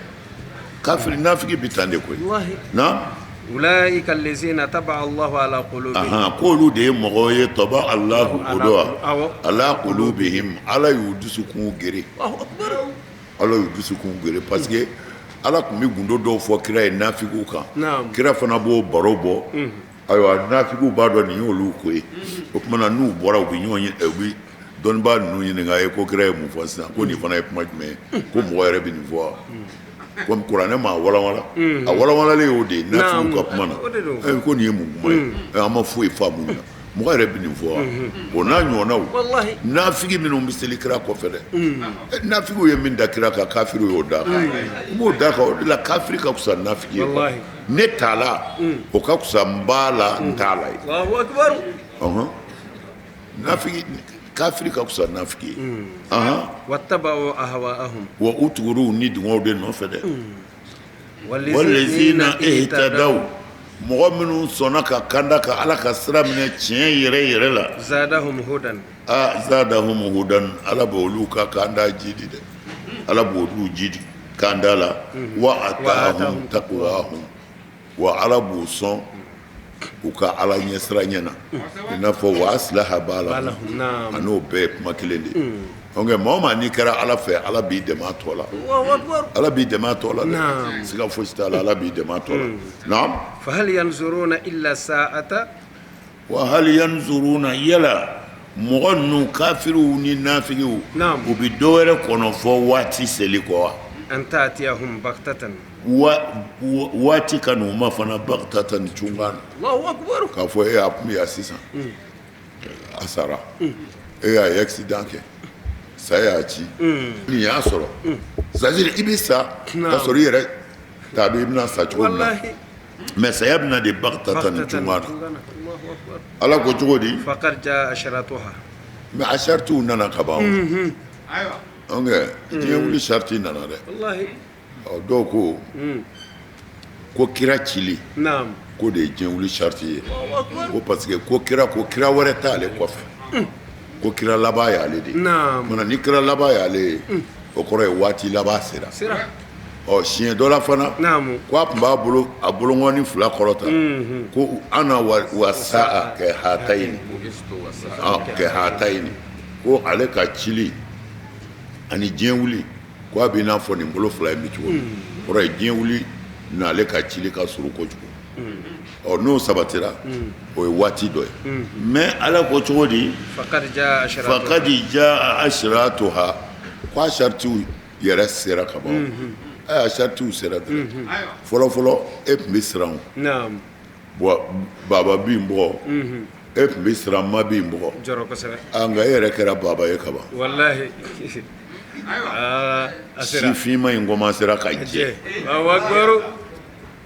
[SPEAKER 2] kafiri nafigi bɛ tan de koyi, na
[SPEAKER 1] ulaika allazina taba Allahu ala qulubihim,
[SPEAKER 2] ahan k'olu de ye mɔgɔw ye taba Allahu o don wa ala qulubihim, Ala y'u dusukun gere, Ala y'u dusukun gere parce que Ala tun bɛ gundo dɔw fɔ kira ye nafigiw kan, kira fana b'o baro bɔ, ayiwa nafigiw b'a dɔn nin y'olu ko ye, o tuma na n'u bɔra u bɛ ɲɔgɔn u bɛ dɔnnibaa ninnu ɲininka ye ko kira ye mun fɔ sisan ko nin fana ye kuma jumɛn ye ko mɔgɔ yɛrɛ bɛ nin fɔ wa komi kuranɛ m'a walawala a walawalalen y'o de ye nafigiw ka kuma na ko nin ye mun kuma ye an ma foyi faamu na mɔgɔ yɛrɛ bɛ nin fɔ wa o n'a ɲɔgɔnnaw nafigi minnu bɛ seli kira kɔfɛ dɛ nafigiw ye min da kira kan kafiriw y'o da kan u m'o da kan o de la kafiri ka fisa nafigi ye ne t'a la o ka fisa n b'a la n t'a la ye nafigi kafiri ka fisa nafigi ye
[SPEAKER 1] wattaba'u ahwa'ahum
[SPEAKER 2] wa u tugura u ni dungɔw de nɔfɛ dɛ walazina ihtadaw mɔgɔ minnu sɔnna ka kanda ka Ala ka sira minɛ tiɲɛ yɛrɛ yɛrɛ la
[SPEAKER 1] zadahum hudan
[SPEAKER 2] aa zadahum hudan Ala b'olu ka kanda jidi dɛ Ala b'olu jidi kanda la wa atahum taqwahum wa Ala b'u sɔn u ka Ala ɲɛsiranɲɛ na i n'a fɔ wa aslaha balahum a n'o bɛɛ ye kuma kelen de ye donc maa o maa n'i kɛra Ala fɛ Ala b'i dɛmɛ a tɔ la Ala b'i dɛmɛ a tɔ la dɛ siga fosi t'a la Ala b'i dɛmɛ a tɔ la naam
[SPEAKER 1] fahal yanzuruna illa sa'ata
[SPEAKER 2] wa hal yanzuruna yala mɔgɔ ninnu kafiriw ni nafigiw u bɛ dɔ wɛrɛ kɔnɔ fɔ waati seli kɔ wa
[SPEAKER 1] an ta'tiyahum baghtatan
[SPEAKER 2] waati ka n'u ma fana baghtatan cunkan na k'a fɔ e a tun bɛ yan sisan a sara e y'a ye accident kɛ sa y'a ci nin y'a sɔrɔ c'est à dire i bɛ sa k'a sɔrɔ i yɛrɛ t'a dɔn i bɛna sa cogo min na mais saya bɛ na de baghtatan cunkan na Ala ko cogo di
[SPEAKER 1] faqad jaa ashratuha
[SPEAKER 2] mais a saritiw nana ka ban donc diɲɛ wuli sariti nana dɛ dɔw ko ko kira cili k'o de ye diɲɛ wuli sariti ye ko parce que ko kira ko kira wɛrɛ t'ale kɔfɛ ko kira laban y'ale de ye mana ni kira laban y'ale ye o kɔrɔ ye waati laban sera ɔ siɲɛ dɔ la fana ko a tun b'a bolo a bolonkɔni fila kɔrɔta ko ana wa sa'a kahatayini kahatayini ko ale ka cili ani diɲɛ wuli ko a bɛ n'a fɔ nin bolo fila in bɛ cogo min kɔrɔ ye diɲɛ wuli n'ale ka cili ka surun kojugu ɔ n'o sabatira o ye waati dɔ ye mais Ala ko cogo di faqad jaa ashratuha ko a saritiw yɛrɛ sera ka ban a saritiw sera dɛ fɔlɔ fɔlɔ e tun bɛ siran bon baba b'i bugɔ e tun bɛ siran ma b'i bugɔ nka e yɛrɛ kɛra baba ye kaban si finma in commencera ka jɛ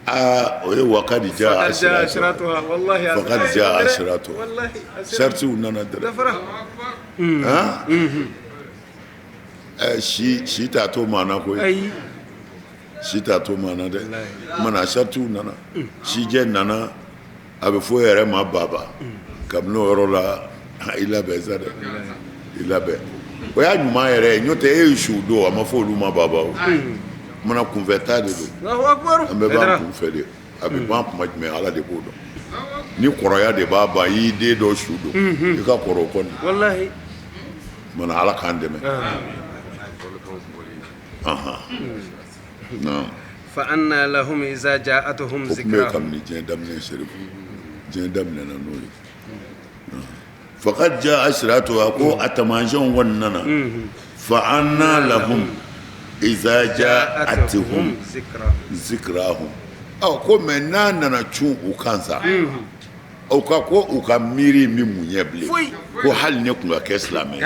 [SPEAKER 2] aa o ye waqad jaa faqad jaa ashratuha saritiw nana dɛ si t'a to maa na koyi si t'a to maa na dɛ mana saritiw nana sijɛ nana a bɛ fɔ e yɛrɛ ma baba kabini o yɔrɔ la i labɛn sa dɛ i labɛn. O y'a ɲuman yɛrɛ ye, n'o tɛ e ye su don, a ma fɔ olu ma baba. O mana kunfɛta de don, an bɛɛ b'an kunfɛ de. A bɛ ban tuma jumɛn, Ala de b'o dɔn. Ni kɔrɔya de b'a ban, i y'i den dɔ su don, i ka kɔrɔ o kɔni.
[SPEAKER 1] Walahi.
[SPEAKER 2] Mana Ala k'an dɛmɛ.
[SPEAKER 1] Fa anna lahum iza ja'atuhum
[SPEAKER 2] O tun bɛ
[SPEAKER 1] zikrahum.
[SPEAKER 2] Kabini diɲɛ daminɛ, Serifu, diɲɛ daminɛna n'o ye. Faqad jaa ashratuha, ko a taamasiyɛnw kɔni nana. Fa anna lahum iza ja'atuhum zikrahum. Ɔ, ko mais n'a nana cun u kan sa, u ka ko u ka miiri bɛ mun ɲɛ bilen? Ko hali ne tun ka kɛ silamɛ ye,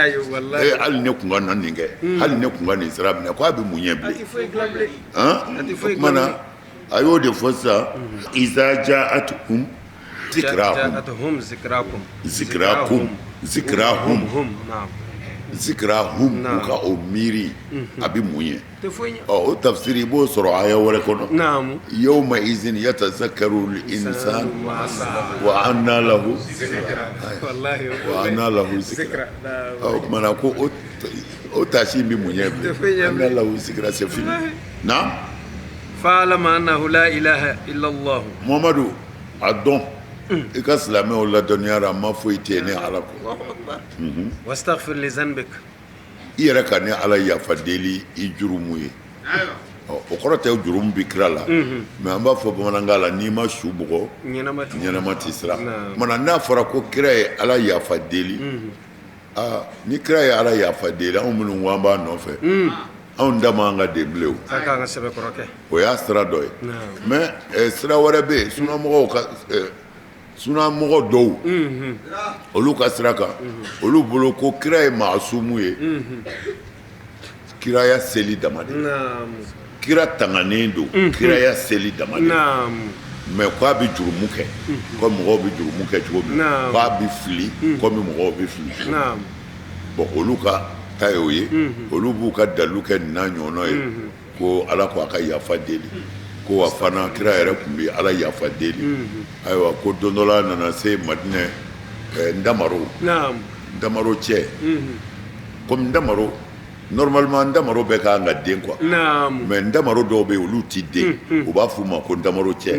[SPEAKER 2] hali ne tun ka na nin kɛ, hali ne tun ka nin sira minɛ, ko a bɛ mun ɲɛ bilen? O tuma na a y'o de fɔ sisan: iza ja'atuhum zikrahum, zikrahum, zikrahum, zikrahum, u ka o miiri a bɛ mun ɲɛ? Ɔ, o tafsiri, i b'o sɔrɔ aya wɛrɛ kɔnɔ: yawma izin yatazakkaru l-insan wa anna lahu, wa anna lahu zikra. Ɔ, o tuma na ko o taasi in bɛ mun ɲɛ bilen? Anna lahu zikra, c'est fini. Naam.
[SPEAKER 1] Fa'lam annahu la ilaha illa Allah.
[SPEAKER 2] Muhamadu, a dɔn, i ka silamɛw ladɔnniya la, ma foyi tɛ yen ni Ala kɔ.
[SPEAKER 1] Wastaghfir li dhanbik.
[SPEAKER 2] I yɛrɛ ka ne Ala yafa deli i jurumu ye. Ɔ, o kɔrɔ tɛ jurumu bi kira la, mais an b'a fɔ bamanankan la, n'i ma su bugɔ, ɲɛnama tɛ siran. Mana n'a fɔra ko kira ye Ala yafa deli, aa, ni kira ye Ala yafa deli, anw minnu ko an b'a nɔfɛ, anw da man ka den bilen. O o y'a sira dɔ ye. Mais sira wɛrɛ bɛ yen, sunamɔgɔw ka sunamɔgɔ dɔw, olu ka sira kan, olu bolo ko kira ye maasumu ye, kiraya seli dama de, kira tanganen don kiraya seli dama de, mais k'a bɛ jurumu kɛ comme mɔgɔw bɛ jurumu kɛ cogo min, k'a bɛ fili comme mɔgɔw bɛ fili cogo min. Bon, olu ka ta ye o ye. Olu b'u ka dalilu kɛ nin n'a ɲɔgɔnna ye, ko Ala ko a ka yafa deli, ko wa fana kira yɛrɛ tun bɛ Ala yafa deli. Ayiwa, ko don dɔ la a nana se Madinɛ, Ndamaro, Ndamaro cɛ, comme Ndamaro, normalement Ndamaro bɛɛ ka kan ka den quoi, mais Ndamaro dɔw bɛ yen, olu ti den, u b'a f'u ma ko Ndamaro cɛ.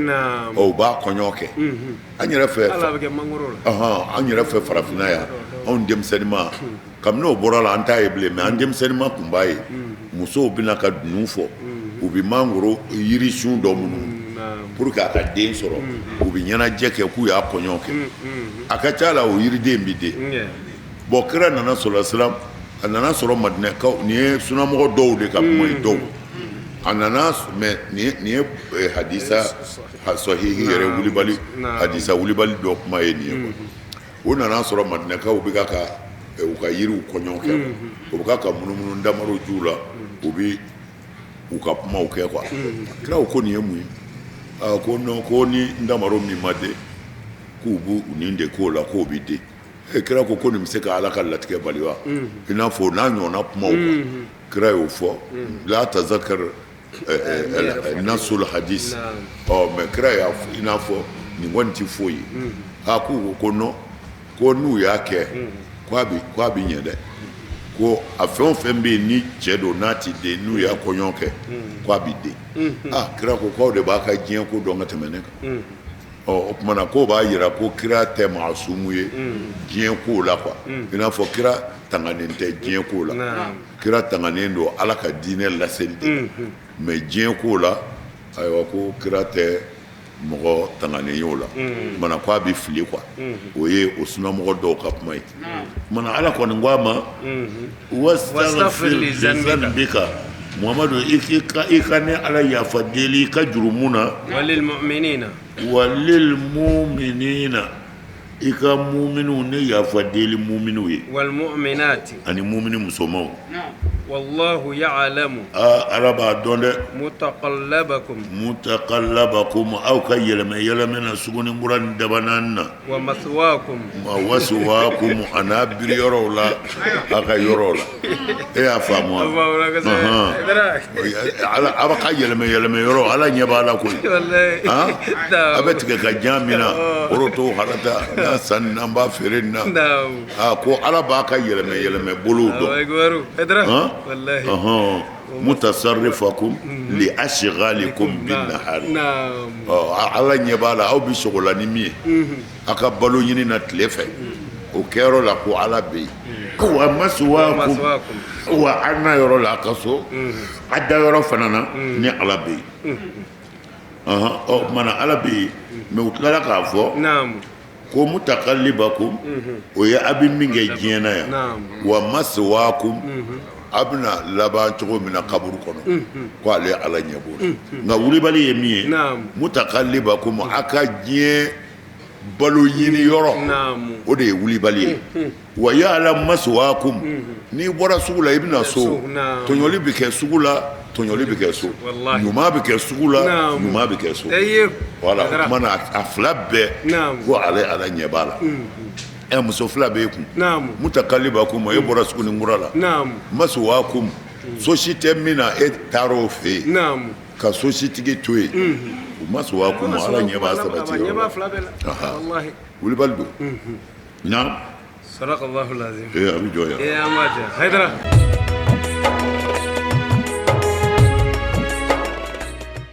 [SPEAKER 2] Ɔ, u b'a kɔɲɔ kɛ. An yɛrɛ fɛ, an yɛrɛ fɛ farafinna yan, anw denmisɛnninma, kabini o bɔra la, an t'a ye bilen, mais an denmisɛnninma tun b'a ye, musow bɛna ka dunun fɔ, u bɛ mangoro yirisun dɔ minnu pour que a ka den sɔrɔ, u bɛ ɲɛnajɛ kɛ k'u y'a kɔɲɔ kɛ. A ka ca la, o yiriden bɛ den. Bon, kira nana sɔrɔ silam, a nana sɔrɔ Madinɛkaw, nin ye sunamɔgɔ dɔw de ka kuma ye, dɔw a nana, mais nin ye hadisa sahihi yɛrɛ wulibali, hadisa wulibali dɔ kuma ye nin ye quoi. U nana sɔrɔ Madinɛkaw bɛ ka u ka yiriw kɔɲɔ kɛ, u bɛ ka munumunu damaro jiw la, u bɛ u ka kumaw kɛ quoi. Kira ko nin ye mun ye? Aa, ko non, ko ni damaro min ma den, k'u b'u nin de k'o la, k'o bɛ den. E, kira ko ko nin bɛ se ka Ala ka latigɛ bali wa? I n'a fɔ n'a ɲɔgɔnna kumaw quoi. Kira y'o fɔ, la tazakar nasul hadis. Ɔ, mais kira y'a i n'a fɔ nin kɔni tɛ foyi ye. A k'u ko non, ko n'u y'a kɛ, k'a bɛ ɲɛ dɛ, ko a fɛn o fɛn bɛ yen ni cɛ don n'a tɛ den, n'u y'a kɔɲɔ kɛ, k'a bɛ den. Aa, kira ko k'aw de b'a ka diɲɛ ko dɔn ka tɛmɛ ne kan. Ɔ, o tuma na k'o b'a jira ko kira tɛ maasumu ye diɲɛ ko la quoi. I n'a fɔ kira tanganen tɛ diɲɛ ko la, kira tanganen don Ala ka diinɛ laseli de la, mais diɲɛ ko la, ayiwa, ko kira tɛ mɔgɔ tanganen ye o la. Mana ko a bɛ fili quoi, o ye o sunamɔgɔ dɔw ka kuma ye. Mana Ala kɔni ko a ma: wastaghfir li dhanbika. Muhamadu, i ka ne Ala yafa deli i ka jurumu na.
[SPEAKER 1] Walil mu'minina.
[SPEAKER 2] Walil mu'minina, i ka muminu ne yafa deli muminu ye.
[SPEAKER 1] Wal mu'minati.
[SPEAKER 2] Ani mumini musomanw.
[SPEAKER 1] Wallahu ya'lamu.
[SPEAKER 2] Aa, Ala b'a dɔn dɛ.
[SPEAKER 1] Mutaqallabakum.
[SPEAKER 2] Mutaqallabakum, aw ka yɛlɛmɛ yɛlɛmɛ na Suguninkura ni Dabanaani na.
[SPEAKER 1] Wa maswaakum.
[SPEAKER 2] Wa waswaakum, a n'a biri yɔrɔw la, aw ka yɔrɔw la. E y'a faamu wa? Ala, aw ka yɛlɛmɛ yɛlɛmɛ yɔrɔ, Ala ɲɛ b'a la koyi. A bɛ tigɛ ka jan min na. Woro harata n'a san n'an b'a feere nin na. Aa, ko Ala b'a ka yɛlɛmɛ yɛlɛmɛ bolow dɔn. Ɔhɔn, mutasarrifakum li ashghalikum bin nahari. Ɔ, Ala ɲɛ b'a la aw bɛ sogo la ni min ye a ka balo ɲini na tile fɛ, o kɛyɔrɔ la ko Ala bɛ yen. Wa maswaakum, wa a na yɔrɔ la a ka so, a da yɔrɔ fana na ni Ala bɛ yen. Ɔ, o tuma na Ala bɛ yen, mais u tilala k'a fɔ ko mutakallibakum, o ye a bɛ min kɛ diɲɛ na yan, wa maswaakum, a bɛna laban cogo min na kaburu kɔnɔ, ko ale Ala ɲɛ b'o la. Nka wulibali ye min ye, mutakallibakum, a ka diɲɛ balo ɲini yɔrɔ, o de ye wulibali ye. Wa ya'lamu maswaakum, n'i bɔra sugu la i bɛna so, tɔɲɔli bɛ kɛ sugu la, tɔɲɔli bɛ kɛ so, ɲuman bɛ kɛ sugu la, ɲuman bɛ kɛ so. Voilà, o tuma na a fila bɛɛ ko ale Ala ɲɛ b'a la. Ɛ, muso fila bɛ e kun, mutakallibakum, e bɔra Sugunikura la, maswaakum, so si tɛ min na, e taara o fɛ yen ka so sitigi to yen, o maswaakum, Ala ɲɛ b'a sabati yɔrɔ la. Wulibali don. Naam.
[SPEAKER 1] Sadakallahu lazim.
[SPEAKER 2] Ee, a bɛ jɔ yan.
[SPEAKER 1] Ee, an b'a jɔ. Hayidara.